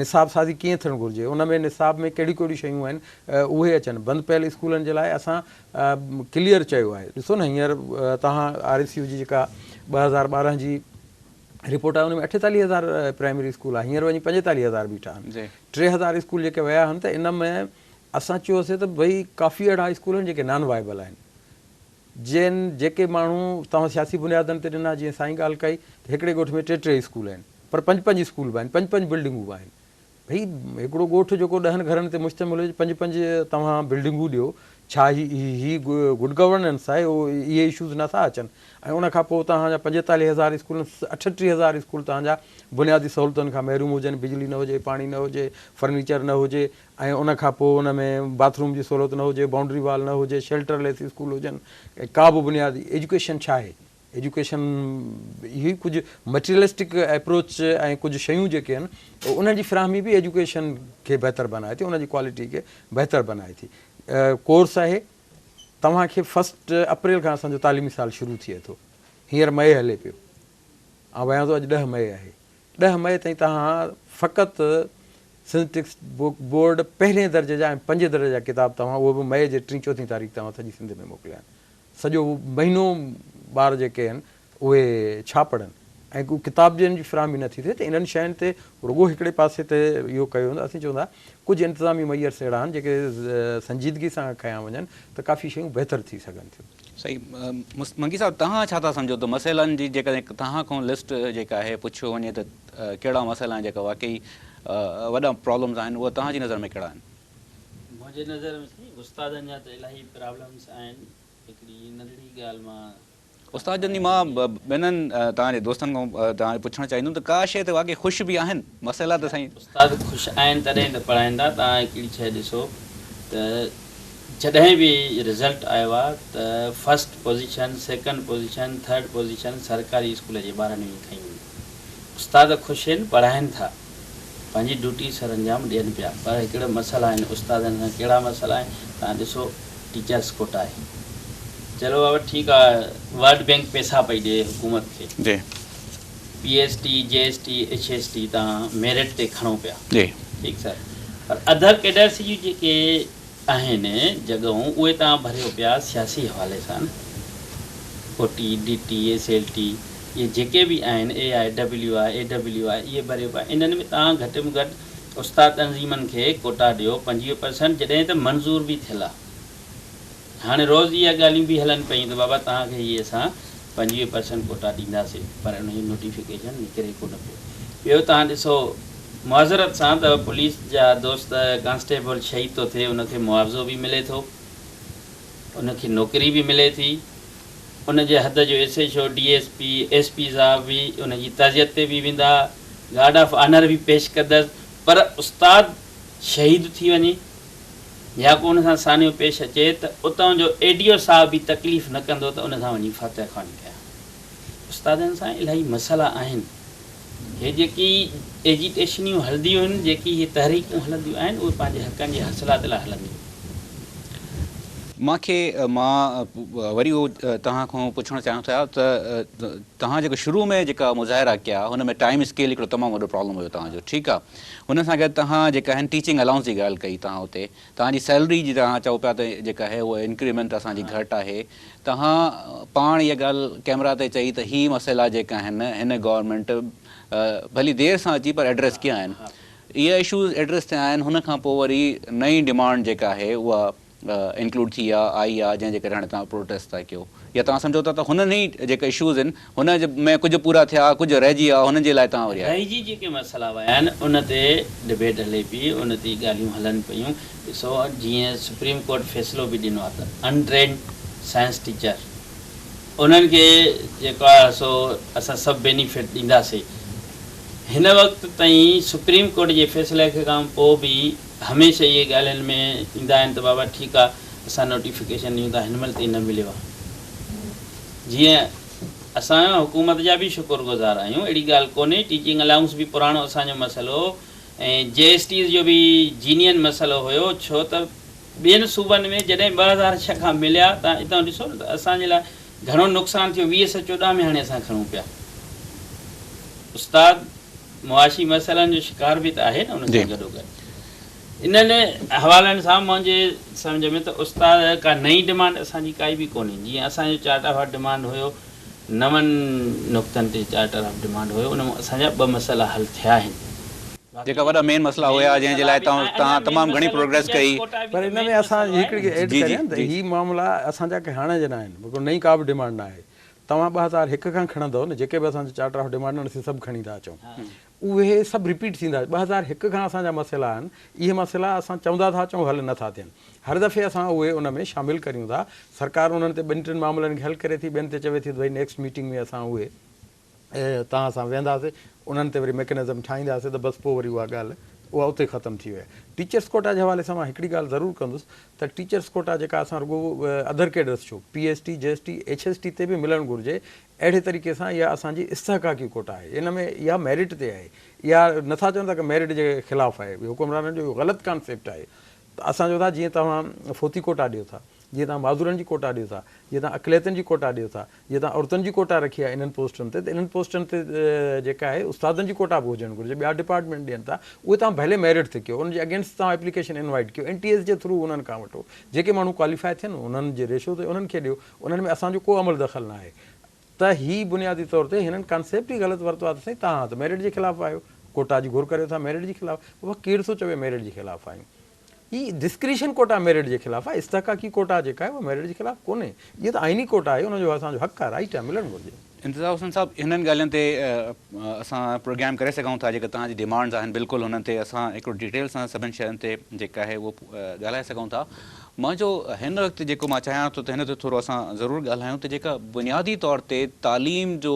نصاب سازي ڪيئن ٿيڻ گهرجي ان ۾ نصاب ۾ ڪهڙيون ڪهڙيون شيون آهن اهي اچن بند پيل اسڪولن جي لاء اسان ڪليئر چيو آهي ڏسو نه هينئر توهان آر ايس يو جي جيڪا 2012 جي رپورٽ آهي ان ۾ 48 هزار پرائمري اسڪول آهي هينئر وڃي 45 هزار بيٺا آهن 3 هزار اسڪول جيڪي ويا آهن ته ان ۾ اسان چيوسي ته ڀئي ڪافي اهڙا اسڪول آهن جيڪي نان وائبل آهن جن جيڪي ماڻهو توهان سياسي بنيادن تي ڏنا جيئن سائين ڳالهه ڪئي ته هڪڙي ڳوٺ ۾ ٽي ٽي اسڪول آهن پر پنج پنج اسڪول به آهن پنج پنج بلڊنگون به آهن ڀئي هڪڙو ڳوٺ جيڪو ڏهن گهرن تي مشتمل هجي پنج پنج توهان بلڊنگون ڏيو ڇا هي هي گڊ گورننس آهي اهي اشوز نه ٿا اچن ۽ ان کان پوء توهان جا 45 هزار اسڪول 38 هزار اسڪول توهان جا بنيادي سهولتن کان محروم هجن بجلي نه هجي پاڻي نه هجي فرنيچر نه هجي ۽ ان کان پوء ان ۾ باٿ روم جي سهولت نه هجي بائونڊري وال نه هجي شيلٽر ليس اسڪول هجن ڪا به بنيادي ايجوڪيشن ڇا آهي ايجوڪيشن اهي ڪجهه مٽيريلسٽڪ ايپروچ ۽ ڪجهه شيون جيڪي آهن انهن جي فراهمي به ايجوڪيشن کي بهتر بنائي ٿي ان جي ڪوالٽي کي بهتر بنائي ٿي ڪورس آهي توهان کي فرسٽ اپريل کان اسان جو تعليمي سال شروع ٿئي ٿو هينئر مئي هلي پيو آئون ويان ٿو اڄ 10 مئي آهي 10 مئي تائين توهان فقط سنڌ ٽيڪسٽ بوڪ بورڊ پهرين درجي جا ۽ پنجين درجي جا ڪتاب توهان اهو به مئي جي ٽين چوٿين تاريخ توهان سڄي سنڌ ۾ موڪليا آهن سڄو مهينو ٻار جيڪي آهن اهي ڇا پڙهن ۽ ڪو ڪتاب جن جي فراهمي نٿي ٿئي ته انهن شين تي رڳو هڪڙي پاسي تي اهو ڪيو ويندو اسين چون ٿا ڪجهه انتظامي ميئرس اهڙا آهن جيڪي سنجيدگي سان کنيا وڃن ته ڪافي شيون بهتر ٿي سگهن ٿيون. صحيح منگي صاحب توهان ڇا ٿا سمجهو ته مسئلن جي جيڪڏهن توهان کان لسٽ جيڪا آهي پڇيو وڃي ته ڪهڙا مسئلا آهن جيڪا واقعي وڏا پرابلمز آهن اهي توهان جي نظر ۾ ڪهڙا آهن؟ منهنجي نظر ۾ سائين استادن جا ته الاهي پرابلمس آهن هڪڙي ننڍڙي ڳالهه مان. استاد جن جي مان ٻنهن توهان جي دوستن کان توهان کي پڇڻ چاهيندم ته ڪا شيء تي واقعي خوش به آهن مسئلا ته سائين. استاد خوش آهن تڏهن ته پڙهائين ٿا توهان هڪڙي شيء ڏسو ته جڏهن به رزلٽ آيو آهي ته first position second position third position سرڪاري اسڪول جي ٻارن وڃي کنئي هوندي استاد خوش آهن پڙهائين ٿا پنهنجي ڊيوٽي سرانجام ڏين پيا پر هڪڙا مسئلا آهن استادن سان ڪهڙا مسئلا آهن توهان ڏسو ٽيچرس ڪوٽا آهي چلو بابا ٺيڪ آ ورلڊ بينڪ پئسا پئي ڏي حڪومت کي جي P S T J S T H S T توهان ميرٽ تي کڻو پيا جي ٺيڪ سر پر اڌر ڪيڊرس جون جيڪي آهن جڳهون اهي توهان ڀريو پيا سياسي حوالي سان O T, D T, S L T اهي جيڪي به آهن اي I W I, A W I اهي ڀريو پيا انهن ۾ توهان گهٽ ۾ گهٽ استاد تنظيمن کي ڪوٽا ڏيو 25 پرسنٽ جڏهن ته منظور به ٿيل آهي هاڻي روز اها ڳالهيون به هلن پيون ته بابا توهان کي هي اسان 25 پرسنٽ ڪوٽا ڏينداسين پر ان جو نوٽيفڪيشن نڪري ڪونه پيو. ٻيو توهان ڏسو معذرت سان ته پوليس جا دوست ڪانسٽيبل شهيد ٿو ٿئي ان کي معاوضو به ملي ٿو ان کي نوڪري به ملي ٿي ان جي حد جو S H O D S P S P صاحب به ان جي تعزيت تي به ويندا گارڊ آف آنر به پيش ڪندس پر استاد شهيد ٿي وڃي. يا ڪو ان سان سانحو پيش اچي ته اتان جو اي ڊي او صاحب به تڪليف نه ڪندو ته ان سان وڃي فاتحه خواني ڪيان. استادن سان الاهي مسئلا آهن. هي جيڪي ايجيٽيشنيون هلنديون آهن، جيڪي هي تحريڪون هلنديون آهن، اهي پنهنجي حقن جي حاصلات لاء هلنديون آهن. مان کي مان وري اهو توهان کان پڇڻ چاهيان ٿو ته توهان جيڪو شروع ۾ جيڪا مظاهرا ڪيا هن ۾ ٽائيم اسڪيل هڪڙو تمام وڏو پرابلم هيو توهان جو ٺيڪ آ هن سان گڏ توهان جيڪا آهن ٽيچنگ الائونس جي ڳالهه ڪئي توهان اتي توهان جي سيلري جي توهان چئو پيا ته جيڪا آهي اها انڪريمينٽ اسان جي گهٽ آهي توهان پاڻ اها ڳالهه ڪيمرا تي چئي ته هي مسئلا جيڪا آهن هن گورنمينٽ ڀلي دير سان اچي پر ايڊريس ڪيا آهن اهي اشوز ايڊريس ٿيا آهن هن کان پوء وري نئين ڊمانڊ جيڪا آهي اها انڪلوڊ ٿي آ آئي آ جنهن جي ڪري هاڻي توهان پروٽيسٽ ٿا ڪيو يا توهان سمجهو ٿا ته هنن ئي جيڪا اشوز آهن هن ۾ ڪجهه پورا ٿيا ڪجهه رهجي ويا هنن جي لاء توهان وري آيا. رهجي جيڪي مسئلا ويا آهن ان تي ڊبيٽ هلي پئي ان تي ڳالهيون هلن پيون ڏسو جيئن سپريم ڪورٽ فيصلو به ڏنو آ ته ان ٽرينڊ سائنس ٽيچر انهن کي جيڪو آهي سو اسان سڀ بينيفٽ ڏينداسي. هن وقت تائين سپريم ڪورٽ جي فيصلي کان پوء به هميشه اهي ڳالهين ۾ ايندا آهن ته بابا ٺيڪ آ اسان نوٽيفڪيشن ڏيون ٿا هن مهل تائين نه مليو آ. جيئن اسان حڪومت جا به شڪر گذار آهيون اهڙي ڳالهه ڪونهي ٽيچنگ الائونس به پراڻو اسان جو مسئلو هو ۽ جي ايس ٽيز جو به جينين مسئلو هيو ڇو ته ٻين صوبن ۾ جڏهن 2006 کان مليا ته اتان ڏسو نه ته اسان جي لاء گهڻو نقصان ٿيو 2014 ۾ هاڻي اسان کڻون پيا. استاد معاشي مسئلن جو شڪار به ته آهي نه ان سان گڏوگڏ انهن حوالن سان منهنجي سمجهه ۾ ته استاد ڪا نئين ڊمانڊ اسان جي ڪائي به ڪونهي جيئن اسان جو چارٽر آف ڊمانڊ هيو نون نقطن تي چارٽر آف ڊمانڊ هيو ان مان اسان جا ٻه مسئلا حل ٿيا آهن. جيڪا وڏا مين مسئلا هيا جنهن جي لاء توهان تمام گهڻي پروگريس ڪئي. پر ان ۾ اسان هڪڙي کي ايڊ ڪريان ته هي معاملا اسان جا ڪي هاڻي جا ناهن بلڪل نئين ڪا به ڊمانڊ ناهي توهان 2001 کان کڻندؤ نه جيڪي به اسان جا چارٽر آف ڊمانڊ آهن اسين سڀ کڻي ٿا اچون اهي سڀ رپيٽ ٿيندا 2001 کان اسان جا مسئلا آهن اهي مسئلا اسان چوندا ٿا اچون حل نه ٿا ٿين هر دفعي اسان اهي ان ۾ شامل ڪريون ٿا سرڪار انهن تي ٻن ٽن معاملن کي حل ڪري ٿي ٻين تي چوي ٿي ته ڀئي نيڪسٽ ميٽنگ ۾ اسان اهي توهان سان ويهنداسين، انهن تي وري ميڪنزم ٺاهينداسين ته بس پوء وري اها ڳالهه اها اتي ختم ٿي وئي. ٽيچرس ڪوٽا جي حوالي سان مان هڪڙي ڳالهه ضرور ڪندس ته ٽيچرس ڪوٽا جيڪا اسان رڳو ادر ڪيڊرس ڇو P S T, G S T, H S T تي به ملڻ گهرجي اهڙي طريقي سان اها اسان جي استحقاقي ڪوٽا آهي ان ۾ اها ميرٽ تي آهي اها نٿا چون ته ميرٽ جي خلاف آهي حڪمرانن جو اهو غلط ڪانسيپٽ آهي ته اسان چون ٿا جيئن توهان فوتي ڪوٽا ڏيو ٿا جيئن توهان معذورن جي ڪوٽا ڏيو ٿا جيئن توهان اقليتن جي ڪوٽا ڏيو ٿا جيئن توهان عورتن جي ڪوٽا رکي آهي انهن پوسٽن تي ته انهن پوسٽن تي جيڪا آهي استادن جي ڪوٽا به هجڻ گهرجي ٻيا ڊپارٽمينٽ ڏين ٿا اهي توهان ڀلي ميرٽ تي ڪيو ان جي اگينسٽ توهان ايپليڪيشن انوائيٽ ڪيو اين ٽي ايس جي ٿرو انهن کان وٺو جيڪي ماڻهو ڪواليفائي ٿين انهن جي ريشو تي انهن کي ڏيو انهن ۾ اسان جو ڪو عمل دخل نه آهي ته هي بنيادي طور تي هنن ڪانسيپٽ ئي غلط ورتو آهي ته سائين توهان ته ميرٽ جي خلاف آهيو ڪوٽا جي گهر ڪريو ٿا ميرٽ جي خلاف بابا ڪير ٿو چوي ميرٽ جي خلاف آهيون هي ڊسڪريشن ڪوٽا ميرٽ جي خلاف آهي، استحقاقي ڪوٽا جيڪا آهي اها ميرٽ جي خلاف ڪونهي، اها ته آئيني ڪوٽا آهي ان جو اسان جو حق آهي، رائيٽ آهي، ملڻ گهرجي. انتظار حسين صاحب هنن ڳالهين تي اسان پروگرام ڪري سگهون ٿا جيڪا توهان جي ڊيمانڊز آهن بلڪل هنن تي اسان هڪڙو ڊيٽيل سان سڀن شين تي جيڪا آهي اهو ڳالهائي سگهون ٿا منهنجو هن وقت جيڪو مان چاهيان ٿو ته هن تي ٿورو اسان ضرور ڳالهايون ته جيڪا بنيادي طور تي تعليم جو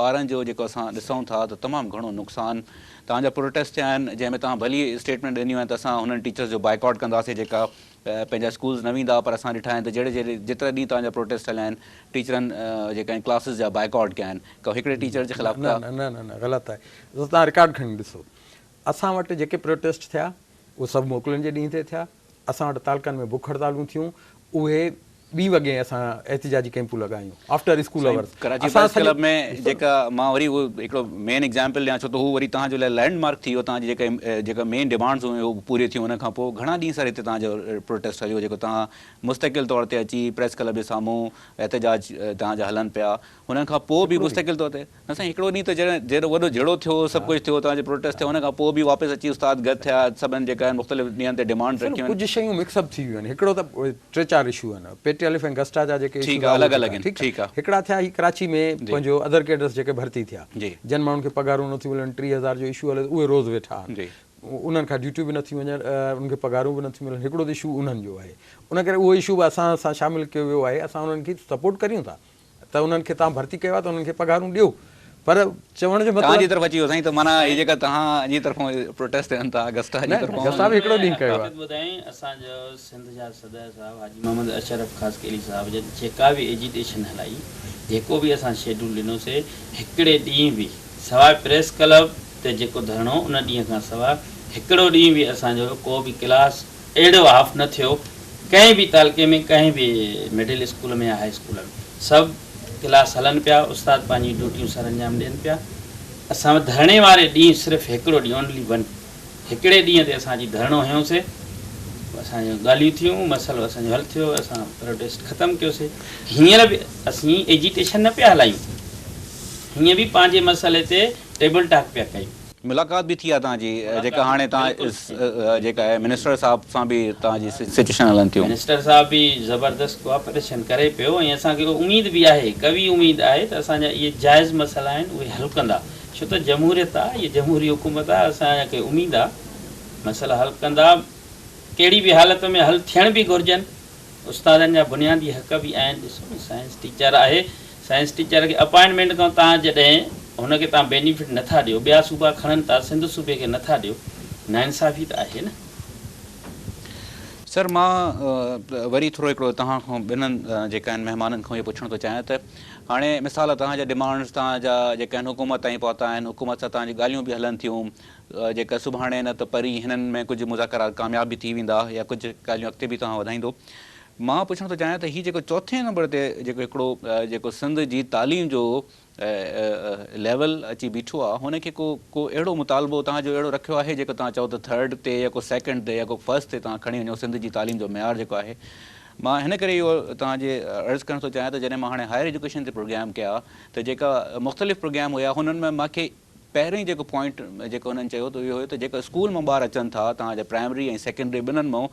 ٻارن جو جيڪو اسان ڏسون ٿا ته تمام گهڻو نقصان توهان جا پروٽيسٽ ٿيا آهن جنهن ۾ توهان ڀلي اسٽيٽمينٽ ڏنيون آهن ته اسان هنن ٽيچرز جو بائيڪاٽ ڪنداسين جيڪا پنهنجا اسڪولز نه ويندا پر اسان ڏٺا آهن ته جهڙي جهڙي جيترا ڏينهن توهان جا پروٽيسٽ هليا آهن ٽيچرن جيڪا آهن ڪلاسز جا بائيڪاٽ ڪيا آهن ڪو هڪڙي ٽيچر جي خلاف نه نه نه نه غلط آهي دوست توهان رڪارڊ کڻي ڏسو اسان وٽ جيڪي پروٽيسٽ ٿيا اهي سڀ موڪلن جي ڏينهن تي ٿيا اسان وٽ تعلقن ۾ بک هڙتالون ٿيون اهي ٻي وڳي اسان احتجاجي ڪئمپون لڳايون آفٽر اسڪول سائين اورس ڪراچي اسان پريس سڄو ڪلب ۾ ڏسو نه. جيڪا مان وري اهو هڪڙو مين ايگزامپل ڏيان ڇو ته هو وري توهان جو لاء لينڊ مارڪ ٿي ويو توهان جي جيڪا جيڪا مين ڊمانڊز هيون اهي پوريون ٿيون ان کان پوء گهڻا ڏينهن سر هتي توهان جو پروٽيسٽ هليو جيڪو توهان مستقل طور تي اچي پريس ڪلب جي سامهون احتجاج توهان جا هلن پيا هن کان پوء به هڪڙو ڏينهن. مستقل طور تي نه سائين هڪڙو ڏينهن ته جڏهن جيڏو وڏو جهيڙو ٿيو سڀ ڪجهه ٿيو توهان جي پروٽيسٽ ٿيا ان کان پوء به واپس اچي استاد گڏ ٿيا سڀن جيڪا آهن مختلف ڏينهن تي ڊمانڊز ڏسو نه رکيون آهن. ڪجهه شيون مڪس اپ ٿي ويون آهن هڪڙو ته ٽي چار اشو آهن پي ٽي الف ۽ گسٽا جا جيڪي ٺيڪ اشوز آهي آهي الڳ اهي الڳ ٿيا آهن ٺيڪ ٺيڪ آهي آهي هڪڙا ٿيا هي ڪراچي ۾ جي پنهنجو ادر ڪيڊرس جيڪي ڀرتي ٿيا جي جن ماڻهن کي پگهارون نٿيون ملن 3000 جو اشو هلي ٿو اهي روز ويٺا آهن جي انهن کان ڊيوٽيون به نٿيون وڃن انهن کي پگهارون به نٿيون ملن هڪڙو ته اشو انهن جو آهي ان ڪري اهو اشو به اسان سان شامل ڪيو ويو آهي اسان انهن کي سپورٽ ڪريون ٿا ته انهن کي توهان ڀرتي ڪيو آهي ته انهن کي پگهارون ڏيو پر چوڻ جو توهان جي مطلب. طرف اچي ويو سائين ته معنيٰ هي جيڪا توهان جي طرفون پروٽيسٽ ٿين ٿا اگسٽا جي نه طرفون. اگسٽا به هڪڙو ڏينهن ڪيو آهي. حقيقت ٻڌايائين اسان جو سنڌ جا صدر صاحب حاجي محمد اشرف خاصخيلي صاحب جن جيڪا به ايجيٽيشن هلائي جيڪو به اسان شيڊول ڏنوسي هڪڙي ڏينهن به سواء پريس ڪلب تي جيڪو ڌرڻو ان ڏينهن کان سواء هڪڙو ڏينهن به اسان جو ڪو به ڪلاس اهڙو آف نه ٿيو ڪنهن به تعلقي ۾ ڪنهن به مڊل اسڪول ۾ يا هاء اسڪول ۾ سڀ ڪلاس هلن پيا استاد پنهنجون ڊيوٽيون سرانجام ڏين پيا اسان ڌرڻي واري ڏينهن صرف هڪڙو ڏينهن اونلي ون هڪڙي ڏينهن تي اسان اچي ڌرڻو هنيوسي اسان جون ڳالهيون ٿيون مسئلو اسان جو حل ٿيو اسان پروٽيسٽ ختم ڪيوسي هينئر به اسين ايجيٽيشن نه پيا هلايون هينئر به پنهنجي مسئلي تي ٽيبل ٽاڪ پيا ڪيون. ملاقات به ٿي آهي توهان جي جيڪا هاڻي توهان جيڪا آهي منسٽر صاحب سان به توهان جي سچويشن هلن ٿيون. منسٽر صاحب به زبردست ڪوآپريشن ڪري پيو ۽ اسان کي اميد به آهي قوي اميد آهي ته اسان جا اهي جائز مسئلا آهن اهي حل ڪندا ڇو ته جمهوريت آهي هي جمهوري حڪومت آهي اسان کي اميد آهي مسئلا حل ڪندا ڪهڙي به حالت ۾ حل ٿيڻ به گهرجن استادن جا بنيادي حق به آهن ڏسو نه سائنس ٽيچر آهي سائنس ٽيچر کي اپائنٽمينٽ کان تان جڏهن هن کي تان بينيفٽ نٿا ڏيو ٻيا صوبا کڻن ٿا سنڌ صوبي کي نٿا ڏيو ناانصافي ته آهي نه. سر مان وري ٿورو هڪڙو توهان کان ٻنهن جيڪا آهن مهمانن کان اهو پڇڻ ٿو چاهيان ته هاڻي مثال توهان جا ڊمانڊز توهان جا جيڪا آهن حڪومت تائين پهتا آهن حڪومت سان توهان جون ڳالهيون به هلن ٿيون جيڪا سڀاڻي نه ته پرين هنن ۾ ڪجهه مذاڪرات ڪامياب به ٿي ويندا يا ڪجهه ڳالهيون اڳتي به توهان وڌائيندو. مان پڇڻ ٿو چاهيان ته هي جيڪو چوٿين نمبر تي جيڪو هڪڙو جيڪو سنڌ جي تعليم جو ليول اچي بيٺو آهي هن کي ڪو ڪو اهڙو مطالبو توهان جو اهڙو رکيو آهي جيڪو توهان چئو ته ٿرڊ تي يا ڪو سيڪنڊ تي يا ڪو فرسٽ تي توهان کڻي وڃو سنڌ جي تعليم جو معيار جيڪو آهي مان هن ڪري اهو توهان جي عرض ڪرڻ ٿو چاهيان ته جڏهن مان هاڻي هائر ايجوڪيشن تي پروگرام ڪيا ته جيڪا مختلف پروگرام هيا هنن ۾ مان کي پهرين جيڪو پوائنٽ جيڪو هنن چيو ته اهو هيو ته جيڪا اسڪول مان ٻار اچن ٿا توهان جا پرائمري ۽ سيڪنڊري ٻنهن مان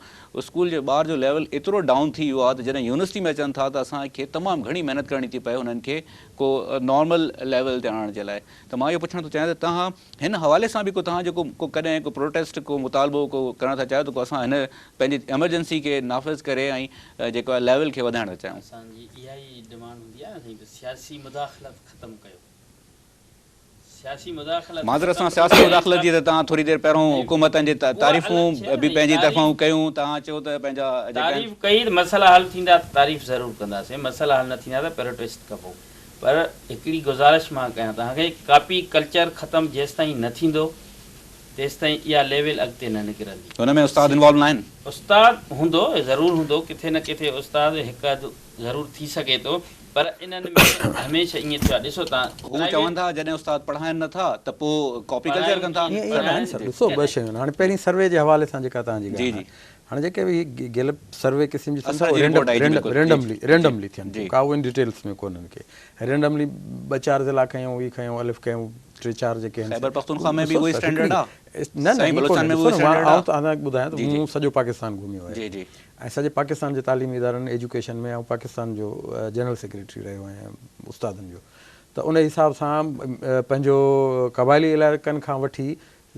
اسڪول جي ٻار جو ليول ايترو ڊائون ٿي ويو آهي ته جڏهن يونيورسٽي ۾ اچن ٿا ته اسان کي تمام گهڻي محنت ڪرڻي ٿي پئي انهن کي ڪو نارمل ليول تي آڻڻ جي لاء ته مان اهو پڇڻ ٿو چاهيان ته توهان هن حوالي سان به ڪو توهان جو ڪو ڪڏهن ڪو پروٽيسٽ ڪو مطالبو ڪو ڪرڻ ٿا چاهيو ته ڪو اسان هن پنهنجي ايمرجنسي کي نافذ ڪري ۽ جيڪو آهي ليول کي وڌائڻ ٿا چاهيون. اسان جي اها ئي ڊمانڊ هوندي آهي نه سائين ته سياسي مداخلت ختم ڪيو. سياسي مداخلت معذرت ختم سان سياسي ڪري مداخلت جي ته توهان ٿوري دير پهريون ۽ حڪومتن جي اها الڳ تعريفون شيء به نه پنهنجي طرفان تعريف ڪيون توهان چيو ته پنهنجا جيڪي آهن. تعريف ڪئي ته مسئلا حل ٿيندا ته تعريف ضرور ڪنداسين مسئلا حل نه ٿيندا ته پروٽيسٽ ڪبو پر هڪڙي گذارش مان ڪيان توهان کي ڪاپي ڪلچر ختم جيستائين نه ٿيندو تيستائين اها ليول اڳتي نه نڪرندي. هن ۾ استاد انوالو ناهن؟ استاد هوندو ضرور هوندو ڪٿي نه ڪٿي استاد هڪ اڌ ضرور ٿي سگهي ٿو پر انهن ۾ هميشه ائين ٿيو آهي ڏسو تان هو چون ٿا جڏهن استاد پڙهائن نه ٿا ته پوء ڪاپي ڪلچر ڪن ٿا. ائين ائين ناهن سر ڏسو ٻه شيون آهن هاڻي پهرين سروي جي حوالي سان جيڪا توهان جي ڳالهه آهي هاڻي جيڪي به هي گيلپ سروي قسم جي ٿين ٿا رينڊملي رينڊملي ٿين ٿيون ڪا ان ڊيٽيلز ۾ ڪونهن ڪي رينڊملي ٻه چار ضلعا کنيون هي کنيون الف کنيون ٽي چار جيڪي آهن خيبر پختونخوا ۾ به اهو ئي اسٽينڊرڊ آهي نه نه ائين ڪونهي ڏسو نه مان آئون توهان کي ٻڌايان ته مون سڄو پاڪستان گهميو آهي ۽ سڄي پاڪستان جي تعليمي ادارن ايجوڪيشن ۾ آئون پاڪستان جو جنرل سيڪريٽري رهيو آهيان استادن جو ته ان حساب سان پنهنجو قبائلي علائقن کان وٺي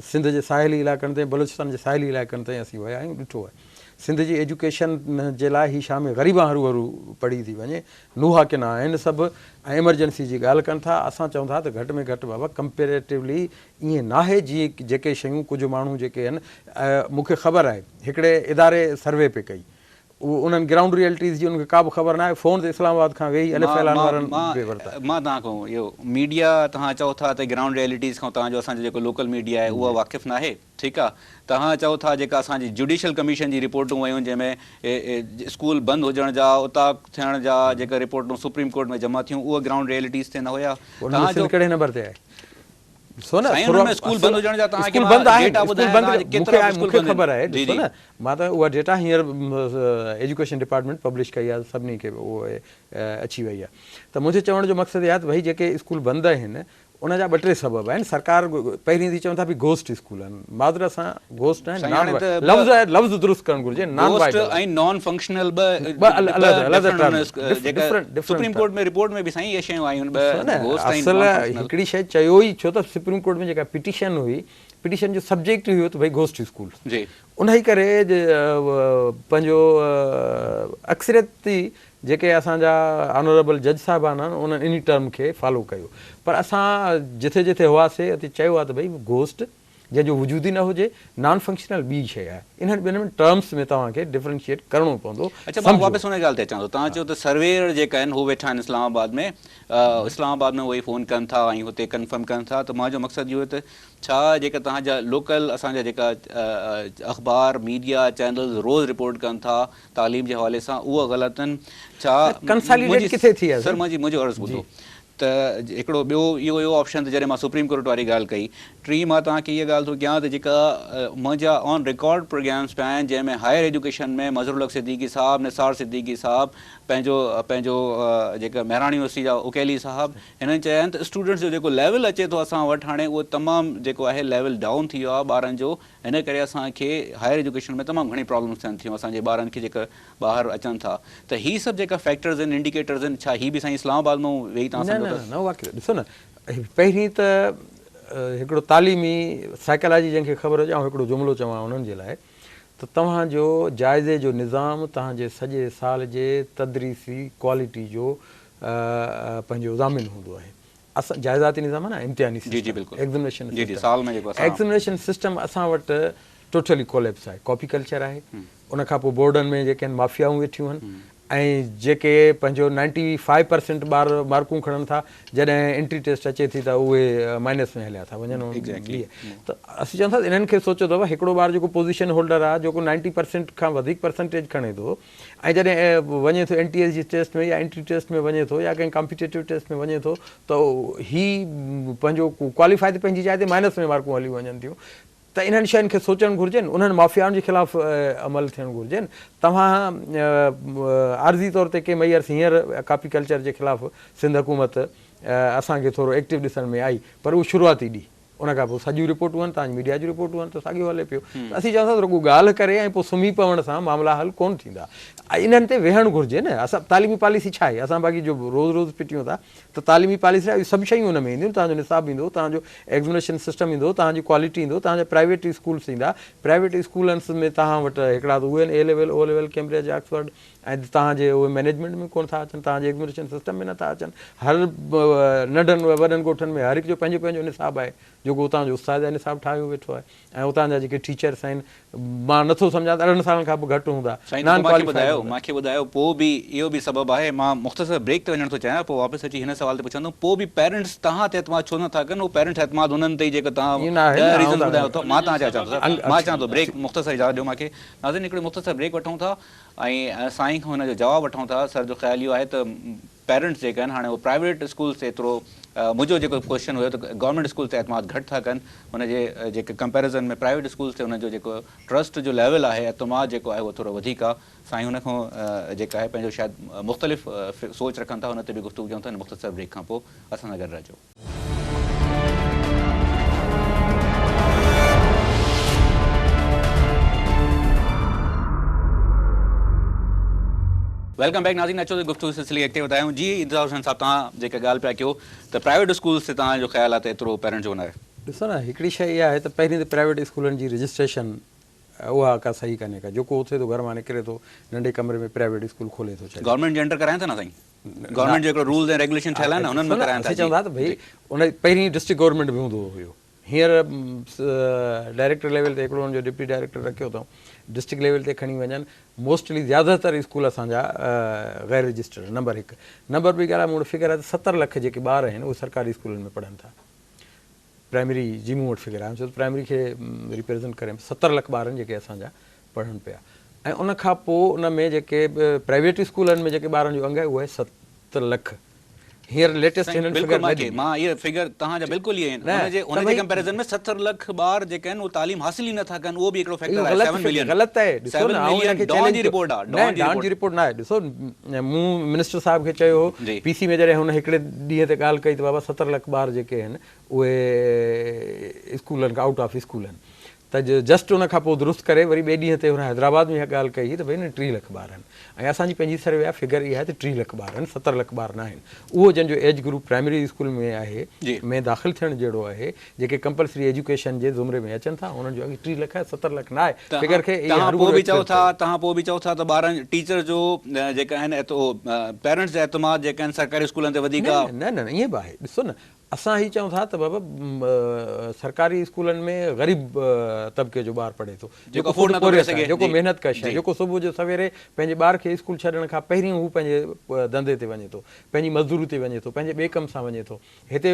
سنڌ جي ساحلي علائقن تائين بلوچستان جي ساحلي علائقن تائين اسين ويا آهيون ڏٺو آهي سنڌ جي ايجوڪيشن جي لاء هي شام غريبان هرو هرو پڙهي ٿي وڃي نوحا ڪنا آهن سڀ ۽ ايمرجنسي جي ڳالهه ڪن ٿا اسان چئون ٿا ته گهٽ ۾ گهٽ بابا ڪمپيريٽولي ائين ناهي جيئن جيڪي شيون ڪجهه ماڻهو جيڪي آهن مون کي خبر آهي هڪڙي اداري سروي پئي ڪئي اهو انهن گرائونڊ ريئلٽيز جي انهن کي ڪا به خبر ناهي فون تي اسلام آباد کان ويهي الف اعلان وارن به ورتا. مان توهان کان اهو ميڊيا توهان چئو ٿا ته گرائونڊ ريئلٽيز کان توهان جو اسان جو جيڪو لوڪل ميڊيا آهي اهو واقف ناهي ٺيڪ آهي توهان چئو ٿا جيڪا اسان جي جوڊيشل ڪميشن جي رپورٽون ويون جنهن ۾ اسڪول بند هجڻ جا اوطاق ٿيڻ جا جيڪا رپورٽون سپريم ڪورٽ ۾ جمع ٿيون اهي گرائونڊ ريئلٽيز تي نه هيا ان ۾ توهان جو سنڌ ڪهڙي نمبر تي آهي؟ ڏسو نه سائين انهن ۾ اسڪول بند هجڻ جا توهان کي اسڪول مان بند آهن ڊيٽا اسڪول ٻڌايان بند توهان مون کي ڪيترا آهي اسڪول مون کي بند آهن خبر آهي جي ڏسو جي نه مان ته اها ڊيٽا هينئر ايجوڪيشن ڊپارٽمينٽ پبلش ڪئي آهي سڀني کي اهو اچي وئي آهي ته منهنجي چوڻ جو مقصد اهو آهي ته ڀئي جيڪي اسڪول بند آهن ان جا ٻه ٽي سبب آهن سرڪار پهرين ٿي چون ٿا ڀئي گهوسٽ اسڪول آهن معذرت سان گهوسٽ آهن سائين نان هاڻي ته لفظ لفظ درست ڪرڻ گهرجي نان گهوسٽ وائبل ۽ نان فنڪشنل ٻه ٻه الڳ الڳ ڊفرنٽ جيڪا ڊفرنٽ سپريم ڪورٽ ۾ رپورٽ ۾ به سائين اهي شيون آيون آهن ڏسو ٻه نه گهوسٽ ۽ اصل نان فنڪشنل هڪڙي شيء چيو ئي ڇو ته سپريم ڪورٽ ۾ جيڪا پٽيشن هئي پٽيشن جو سبجيڪٽ ئي هيو ته ڀئي گهوسٽ اسڪولس جي انهي ڪري پنهنجو اڪثريتي جيڪي اسان جا آنريبل جج صاحبان آهن انهن انهي ٽرم کي فالو ڪيو پر اسان جٿي جٿي هئاسي اتي چيو آهي ته ڀئي گهوسٽ جنهن جو وجود ئي نه هجي نان فنڪشنل ٻي شيء آهي انهن ٻنهي ۾ ٽرمس ۾ توهان کي ڊفرنشيئيٽ ڪرڻو پوندو اڇا مان سمجهو. واپس ان ڳالهه تي اچان ٿو توهان چيو ته سرويئر جيڪا آهن هو ويٺا آهن اسلام آباد ۾ اسلام آباد ۾ اهي فون ڪن ٿا ۽ هتي ڪنفرم ڪن ٿا ته منهنجو مقصد اهو ته ڇا جيڪا توهان جا لوڪل اسان جا جيڪا اخبار ميڊيا چينلز روز رپورٽ ڪن ٿا تعليم جي حوالي سان اهو غلط آهن ڇا ڪنساليڊيٽ ڪٿي ٿي آهي سر منهنجي منهنجو عرض ٻڌو ته هڪڙو ٻيو اهو هيو آپشن ته جڏهن مان سپريم ڪورٽ واري ڳالهه ڪئي ٽي مان توهان کي اها ڳالهه ٿو ڪيان ته جيڪا منهنجا آن رڪارڊ پروگرامز پيا آهن جنهن ۾ هائر ايجوڪيشن ۾ مظهر الحق صديقي صاحب نثار صديقي صاحب پنهنجو پنهنجو جيڪا مهراڻ يونيورسٽي جا عقيلي صاحب هنن چيا آهن ته اسٽوڊنٽس جو جيڪو ليول اچي ٿو اسان وٽ هاڻي اهو تمام جيڪو آهي ليول ڊائون ٿي ويو آهي ٻارن جو ان ڪري اسان کي هائر ايجوڪيشن ۾ تمام گهڻي پرابلمس ٿين ٿيون اسان جي ٻارن کي جيڪا ٻاهر اچن ٿا ته هي سڀ جيڪا فيڪٽرز آهن انڊيڪيٽرز آهن ڇا هي به سائين اسلام آباد مان ويهي توهان نه سمجهو نه ٿا. نه واقعي ڏسو نه پهرين ته هڪڙو تعليمي سائيڪالاجي جنهن کي خبر هجي آئون هڪڙو جملو چوان انهن جي لاء ته توهان جو جائزي جو نظام توهان جي سڄي سال جي تدريسي ڪوالٽي جو پنهنجو ضامن هوندو آهي اسان جائزاتي نظام آهي نه امتحاني جي جي سسٽم بلڪل ايگزمنيشن جي جي سسٽم سال ۾ جيڪو اسان ايگزمنيشن سسٽم اسان وٽ ٽوٽلي ڪوليپس آهي ڪاپي ڪلچر آهي ان کان پوء بورڊن ۾ جيڪي آهن مافيائون ويٺيون آهن ۽ جيڪي پنهنجو نائنٽي فائيو پرسينٽ ٻار مارڪون کڻن ٿا جڏهن انٽري ٽيسٽ اچي ٿي ته اهي مائنس ۾ هليا ٿا وڃن ايگزيڪٽلي ته اسين چون ٿا انهن کي سوچيو اٿو هڪڙو ٻار جيڪو پوزيشن هولڊر آهي جيڪو نائنٽي پرسينٽ کان وڌيڪ پرسنٽيج کڻي ٿو ۽ جڏهن وڃي ٿو اين ٽي ايس جي ٽيسٽ ۾ يا انٽري ٽيسٽ ۾ وڃي ٿو يا ڪنهن ڪامپيٽيٽو ٽيسٽ ۾ وڃي ٿو ته هي پنهنجو ڪواليفائي ته پنهنجي جاء تي مائنس ۾ مارڪون هليون وڃن ٿيون ته انهن شين کي سوچڻ گهرجي انهن مافيائن جي خلاف عمل ٿيڻ گهرجي توهان عارضي طور تي ڪي ميئرس هينئر ڪاپي ڪلچر جي خلاف سنڌ حڪومت اسان کي ٿورو ايڪٽو ڏسڻ ۾ آئي پر اهو شروعاتي ڏينهن ان کان پوء سڄيون رپورٽون آهن، توهان جي ميڊيا جون رپورٽون آهن ته ساڳيو هلي پيو. ته اسين چئون ٿا ته رڳو ڳالهه ڪري ۽ پوء سمهي پوڻ سان معاملا حل ڪونه ٿيندا. انهن تي ويهڻ گهرجي نه. اسان تعليمي پاليسي ڇا آهي؟ اسان باقي جو روز روز پٽيون ٿا ته تعليمي پاليسي لاء اهي سڀ شيون ان ۾ اينديون، توهان جو نصاب ايندو، توهان جو ايگزمنيشن سسٽم ايندو، توهان جي ڪوالٽي ايندو، توهان جا پرائيويٽ اسڪولس ايندا. پرائيويٽ اسڪولنس ۾ توهان وٽ هڪڙا ته اهي آهن A level, O level, Cambridge, Oxford ۽ توهان جي اهي مئنيجمينٽ ۾ ڪونه ٿا اچن، توهان جي ايگزمنيشن سسٽم ۾ نه ٿا اچن. هر ننڍن وڏن ڳوٺن ۾ هر هڪ جو پنهنجو پنهنجو نصاب آهي، جيڪو اتان جو استاد نصاب ٺاهيو ويٺو آهي ۽ اتان جا جيڪي ٽيچرس آهن، مان نه ٿو سمجهان ته 18 سالن کان به گهٽ هوندا، سائين ته نان پوء مان کي ڪواليفائيڊ ٻڌايو، هوندا. مان کي ٻڌايو پوء به اهو به سبب آهي، مان مختصر بريڪ تي وڃڻ ٿو چاهيان، پوء واپس اچي هن سوال تي پڇندم، پوء به پيرنٽس توهان تي اعتماد ڇو نه ٿا ڪن، اهو پيرنٽس اعتماد انهن تي ئي جيڪو توهان ائين نه آهي ڏهه نه، آئون ريزنز ته ٻڌايو اٿو، مان توهان کي اچان ٿو سر، مان اچان ٿو، بريڪ مختصر اجازت ڏيو مان کي، ناظرين هڪڙي مختصر بريڪ وٺون ٿا ۽ سائين کان هن جو جواب وٺون ٿا، سر جو خيال اهو آهي ته پيرنٽس جيڪي آهن هاڻي اهي پرائيويٽ اسڪولز تي ايترو منهنجو جيڪو ڪوئسچن هيو ته گورنمينٽ اسڪولز تي اعتماد گهٽ ٿا ڪن ان جي جيڪي ڪمپيرزن ۾ پرائيويٽ اسڪولز تي انهن جو جيڪو ٽرسٽ جو ليول آهي اعتماد جيڪو آهي اهو ٿورو وڌيڪ آهي سائين هن کان جيڪا آهي پنهنجو شايد مختلف سوچ رکن ٿا ان تي به گفتگو ڪيون ٿا هن مختصر بريڪ کان پوء اسان سان گڏ رهجو. Welcome back ناظرين اچو ته گفتگو سلسلي کي اڳتي وڌايون جي انتظار حسين صاحب توهان جيڪا ڳالهه پيا ڪيو ته پرائيويٽ اسڪولز تي توهان جو خيال آهي ته ايترو پيرنٽس جو نه آهي. ڏسو نه هڪڙي شيء اها آهي ته پهرين ته پرائيويٽ اسڪولن جي رجسٽريشن اها ڪا صحيح ڪانهي ڪا جيڪو اٿي ٿو گهر مان نڪري ٿو ننڍي ڪمري ۾ پرائيويٽ اسڪول کولي ٿو ڇڏي. گورنمينٽ جي انڊر ڪرائين ٿا نه سائين. گورنمينٽ جو هڪڙو رولز ۽ ريگيوليشن ٺهيل آهن نه انهن ۾ ڪرائين ٿا اسين چوندا ته ڀئي ان پهرين ڊسٽرڪٽ گورنمينٽ به هوندو هيو هينئر ڊائريڪٽر ليول تي هڪڙو ان جو ڊپٽي ڊائريڪٽر رکيو اٿئون ڊسٽرڪٽ ليول تي کڻي وڃن موسٽلي زياده تر اسڪول اسان جا غير رجسٽرڊ نمبر هڪ نمبر ٻي ڳالهه مون وٽ فگر آهي ته 70 لک جيڪي ٻار آهن اهي سرڪاري اسڪولن ۾ پڙهن ٿا پرائمري جي مون وٽ فگر آهي ڇو ته پرائمري کي ريپريزنٽ ڪري 70 لک ٻار آهن جيڪي اسان جا پڙهن پيا ۽ ان کان پوء ان ۾ جيڪي پرائيويٽ اسڪولن ۾ جيڪي ٻارن جو انگ آهي اهو آهي 7 لک هينئر ليٽيسٽ سائين هنن بلڪل فگر نه مان کي ڏني. مان اهي فگر توهان جا بلڪل اهي آهن نه ان جي ته ان جي ڀئي ڪمپيريزن ۾ 70 لک ٻار جيڪي آهن اهي تعليم حاصل ئي نه ٿا ڪن اهو به هڪڙو اهو فيڪٽر آهي غلط 7 فگر ملين غلط آهي ڏسو 7 نه آئون ملين ان کي ڊان چئلينج جي ڪيو رپورٽ آهي نه ڊان جي ڊان جي رپورٽ رپورٽ نه آهي ڏسو مون منسٽر صاحب کي چيو هو جي پي سي ۾ جڏهن هن هڪڙي ڏينهن تي ڳالهه ڪئي ته بابا 70 لک ٻار جيڪي آهن اهي اسڪولن کان آئوٽ آف اسڪول آهن ته جسٽ ان کان پوء درست ڪري وري ٻئي ڏينهن تي هن حيدرآباد ۾ اها ڳالهه ڪئي هئي ته ڀئي نه 30 لک ٻار آهن ۽ اسان جي پنهنجي سروي آهي فگر اها آهي ته 30 لک ٻار آهن 70 لک ٻار ناهن اهو جن جو ايج گروپ پرائمري اسڪول ۾ آهي ۾ داخل ٿيڻ جهڙو آهي جيڪي ڪمپلسري ايجوڪيشن جي زمري ۾ اچن ٿا انهن جو انگ 30 لک آهي 70 لک ناهي فگر کي اهي توهان پوء هروڀرو به چئو ايڪسپريس ٿا ڪيو. توهان پوء به چئو ٿا ته ٻارن ٽيچر جو جيڪا آهن پيرنٽس جا اعتماد جيڪا آهن سرڪاري اسڪولن تي وڌيڪ نه آهي. نه نه نه ائين به آهي ڏسو نه اسان هي چئون ٿا ته بابا سرڪاري اسڪولن ۾ غريب طبقي جو ٻار پڙهي ٿو جيڪو جيڪو افورڊ خود نٿو ڪري پورهيت آهي سگهي جيڪو جي محنت ڪش آهي جي جيڪو صبح جو سويري پنهنجي ٻار کي اسڪول ڇڏڻ کان پهرين هو پنهنجي ڌنڌي تي وڃي ٿو پنهنجي مزدوري تي وڃي ٿو پنهنجي ٻئي ڪم سان وڃي ٿو هتي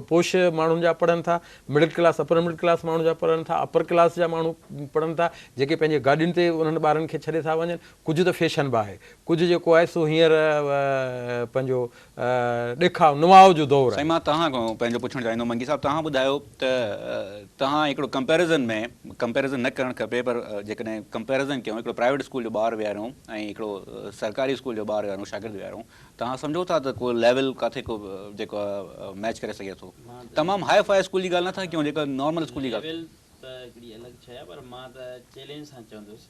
پوش ماڻهن جا پڙهن ٿا middle class upper middle class ماڻهن جا پڙهن ٿا اپر ڪلاس جا ماڻهو پڙهن ٿا جيڪي پنهنجي گاڏين تي انهن ٻارن کي ڇڏي ٿا وڃن ڪجهه ته فيشن به آهي ڪجهه جيڪو آهي سو هينئر پنهنجو ڏيکاء نماء جو دور سائين آهي. مان توهان کان پنهنجو پڇڻ چاهيندم منگي صاحب توهان ٻڌايو ته توهان هڪڙو ڪمپيريزن ۾ ڪمپيريزن نه ڪرڻ کپي پر جيڪڏهن ڪمپيريزن ڪيون هڪڙو پرائيويٽ اسڪول جو ٻار ويهاريون ۽ هڪڙو سرڪاري اسڪول جو ٻار ويهاريون شاگرد ويهاريون توهان سمجهو ٿا ته ڪو ليول ڪاٿي ڪو جيڪو ميچ ڪري سگهي ٿو تمام هاء فاء اسڪول جي ڳالهه نٿا ڪيون جيڪا نارمل اسڪول جي ڳالهه ليول ته هڪڙي الڳ شيء آهي پر مان ته چئلينج سان چوندس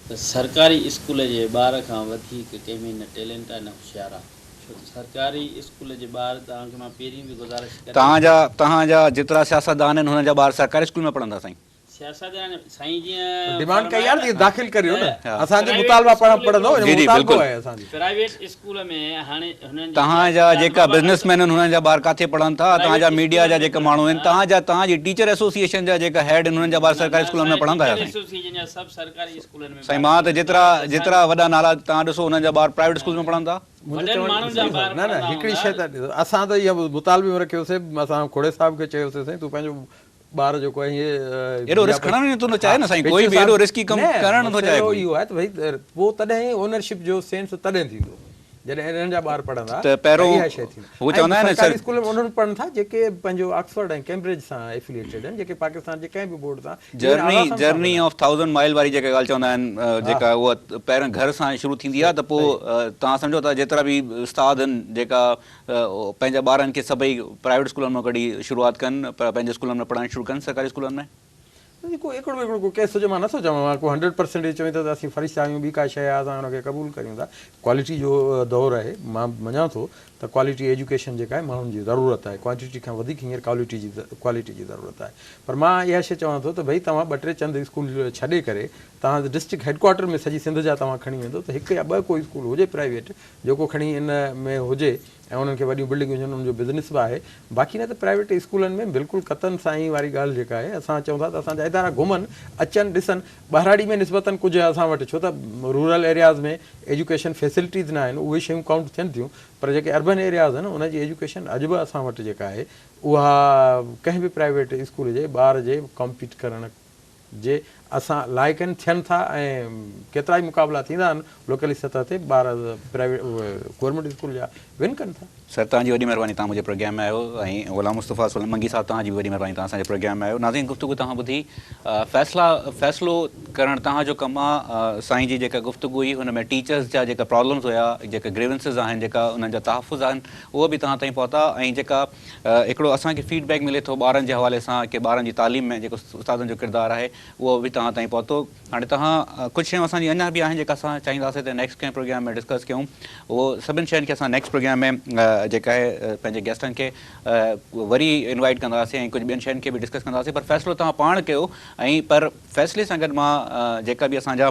ته سرڪاري اسڪول جي ٻار کان وڌيڪ ڪنهن ۾ نه ٽيلنٽ آهي نه هوشيار آهي ڇو ته سرڪاري اسڪول جي ٻار توهان کي مان پهرين به گذارش ڪري توهان جا توهان جا جيترا سياستدان آهن هنن جا ٻار سرڪاري اسڪول ۾ پڙهندا سائين. سياستدان سائين جيئن ڊيمانڊ ڪئي آهي فرمايو نه ته داخل ڪريو ته نه اسان جو پرائيويٽ مطالبا پاڻ اسڪول پڙهندو هڪڙو ان جي جي مطالبو بلڪل. آهي اسان جو. پرائيويٽ اسڪول ۾ هاڻي هنن جي توهان جا سياستدان جيڪا بابا بزنس مين آهن هنن جا ٻار ڪاٿي پڙهن ٿا توهان جا پرائيويٽ ميڊيا اسڪولن جا ۾ جيڪا پڙهن ماڻهو آهن ٿا. توهان جا توهان جي ٽيچر ايسوسيئيشن جا جيڪا هيڊ آهن هنن جا ٻار نه سرڪاري نه اسڪولن ۾ اسان جي پڙهن ٿا ڇا ٽيچر سائين. ايسوسيئيشن جا سڀ سرڪاري اسڪولن ۾ سائين ٻار مان ته پڙهن ٿا جيترا اسان جيترا وڏا نالا توهان ڏسو انهن جا ٻار پرائيويٽ اسڪولز ۾ پڙهن ٿا. منهنجو وڏن چوڻ ماڻهن جا صحيح ٻار نه نه پڙهندا هڪڙي هوندا. شيء ته ڏسو اسان ته اها مطالبي ۾ رکيوسي اسان کوڙي صاحب کي چيوسي سائين تون پنهنجو ٻار جيڪو آهي هي ايڏو رسڪ کڻڻ ئي نٿو چاهي نه سائين ڪوئي به ايڏو رسڪي ڪم ڪرڻ نٿو چاهي مسئلو اهو آهي ته ڀئي پوء تڏهن اونرشپ جو سينس تڏهن ٿيندو جڏهن انهن جا ٻار پڙهندا ته پهريون اها شيء ٿيندي هو چوندا آهن نه سرڪاري اسڪول ۾ انهن پڙهن ٿا جيڪي پنهنجو آڪسفورڊ ۽ ڪيمبرج سان افيليٽيڊ آهن جيڪي پاڪستان جي ڪنهن به بورڊ سان جرني جرني آف ٿائوزنڊ مائل واري جيڪا ڳالهه چوندا آهن جيڪا اها پهريون گهر سان شروع ٿيندي آهي ته پوء توهان سمجهو ٿا جيترا به استاد آهن جيڪا پنهنجا ٻارن کي سڀئي پرائيويٽ اسڪولن مان ڪڍي شروعات ڪن پنهنجي اسڪولن ۾ پڙهائڻ شروع ڪن سرڪاري اسڪولن ۾. ڪو هڪڙو هڪڙو ڪو ڪيس هجي مان نٿو چوان مان ڪو هنڊريڊ پرسينٽ هي چوين ٿو ته اسين فرشتا آهيون ٻي ڪا شيء آهي اسان ان کي قبول ڪريون ٿا ڪوالٽي جو دور آهي مان مڃان ٿو ته ڪوالٽي ايجوڪيشن جيڪا آهي ماڻهن جي ضرورت آهي ڪوانٽيٽي کان وڌيڪ هينئر ڪوالٽي جي ڪوالٽي جي ضرورت آهي پر مان اها شيء چوان ٿو ته ڀئي توهان ٻه ٽي چند اسڪول ڇڏي ڪري توهان ڊسٽرڪٽ هيڊ ڪوارٽر ۾ سڄي سنڌ جا توهان کڻي ويندو ته هڪ يا ٻه ڪو اسڪول هجي پرائيويٽ جيڪو کڻي ان ۾ هجي ۽ انهن کي وڏيون بلڊنگون هجن انهن جو بزنس به آهي باقي نه ته پرائيويٽ اسڪولن ۾ بلڪل ڪتن سائين واري ڳالهه جيڪا آهي اسان چئون ٿا ته اسان جا ادارا گهمن اچن ڏسن ٻهراڙي ۾ نسبتن ڪجهه اسان وٽ ڇو ته رورل ايرياز ۾ ايجوڪيشن فيسلٽيز نه آهن اهي شيون ڪائونٽ ٿين ٿيون پر جيڪي اربن ايرياز آهن ان جي ايجوڪيشن اڄ به اسان وٽ جيڪا آهي اها ڪنهن به پرائيويٽ اسڪول جي ٻار جي ڪامپيٽ ڪرڻ جي اسان لائق آهن ٿين ٿا ۽ ڪيترائي مقابلا ٿيندا آهن لوڪلي سطح تي ٻار پرائيويٽ گورنمينٽ اسڪول جا ون ڪن ٿا. سر توهان جي وڏي مهرباني توهان منهنجي پروگرام ۾ آيو ۽ غلام مصطفيٰ سولنگي صاحب توهان جي به وڏي مهرباني توهان اسان جي پروگرام ۾ آيو ناظرين گفتگو توهان ٻڌي فيصلا فيصلو ڪرڻ توهان جو ڪم آ سائين جي جيڪا گفتگو هئي هن ۾ ٽيچرز جا جيڪا پرابلمز هيا جيڪا گريونسز آهن جيڪا انهن جا تحفظ آهن اهو به توهان تائين پهتا ۽ جيڪا هڪڙو اسان کي فيڊ بيڪ ملي ٿو ٻارن جي حوالي سان ڪي ٻارن جي تعليم ۾ جيڪو استادن جو ڪردار آهي اهو به توهان تائين پهتو هاڻي توهان ڪجهه شيون اسان جي اڃا به آهن جيڪا اسان چاهينداسين ته نيڪسٽ ڪنهن پروگرام ۾ ڊسڪس ڪيون اهو سڀن شين کي اسان نيڪسٽ پروگرام ۾ جيڪا آهي پنهنجي گيسٽن کي وري انوائٽ ڪنداسين ۽ ڪجهه ٻين شين کي به ڊسڪس ڪنداسين پر فيصلو توهان پاڻ ڪيو ۽ پر فيصلي سان گڏ مان جيڪا به اسان جا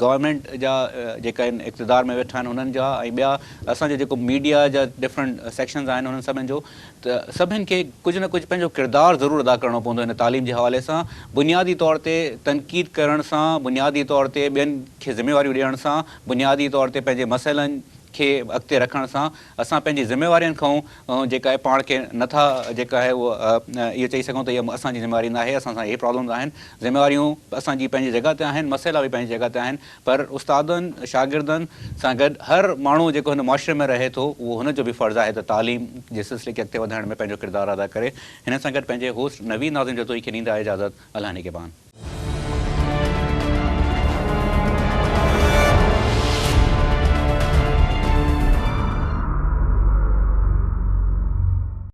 گورنمينٽ جا جيڪا آهن اقتدار ۾ ويٺا آهن انهن جا ۽ ٻيا اسان جو جيڪو ميڊيا جا ڊفرنٽ سيڪشنز آهن انهن سڀن جو ته سڀن کي ڪجهه نه ڪجهه پنهنجو ڪردار ضرور ادا ڪرڻو پوندو هن تعليم جي حوالي سان بنيادي طور تي تنقيد ڪرڻ سان بنيادي طور تي ٻين کي ذميواريون ڏيڻ سان بنيادي طور تي پنهنجي مسئلن کي اڳتي رکڻ سان اسان پنهنجي ذميوارين کان جيڪا آهي پاڻ کي نه ٿا جيڪا آهي اهو اهو چئي سگهون ته اها اسان جي ذميواري ناهي اسان سان اهي پرابلمز آهن ذميواريون اسان جي پنهنجي جڳهه تي آهن مسئلا به پنهنجي جڳهه تي آهن پر استادن شاگردن سان گڏ هر ماڻهو جيڪو هن معاشري ۾ رهي ٿو اهو هن جو به فرض آهي ته تعليم جي سلسلي کي اڳتي وڌائڻ ۾ پنهنجو ڪردار ادا ڪري هن سان گڏ پنهنجي هوسٽ نويد ناظم جتوئي کي ڏيندا اجازت الله نگهبان.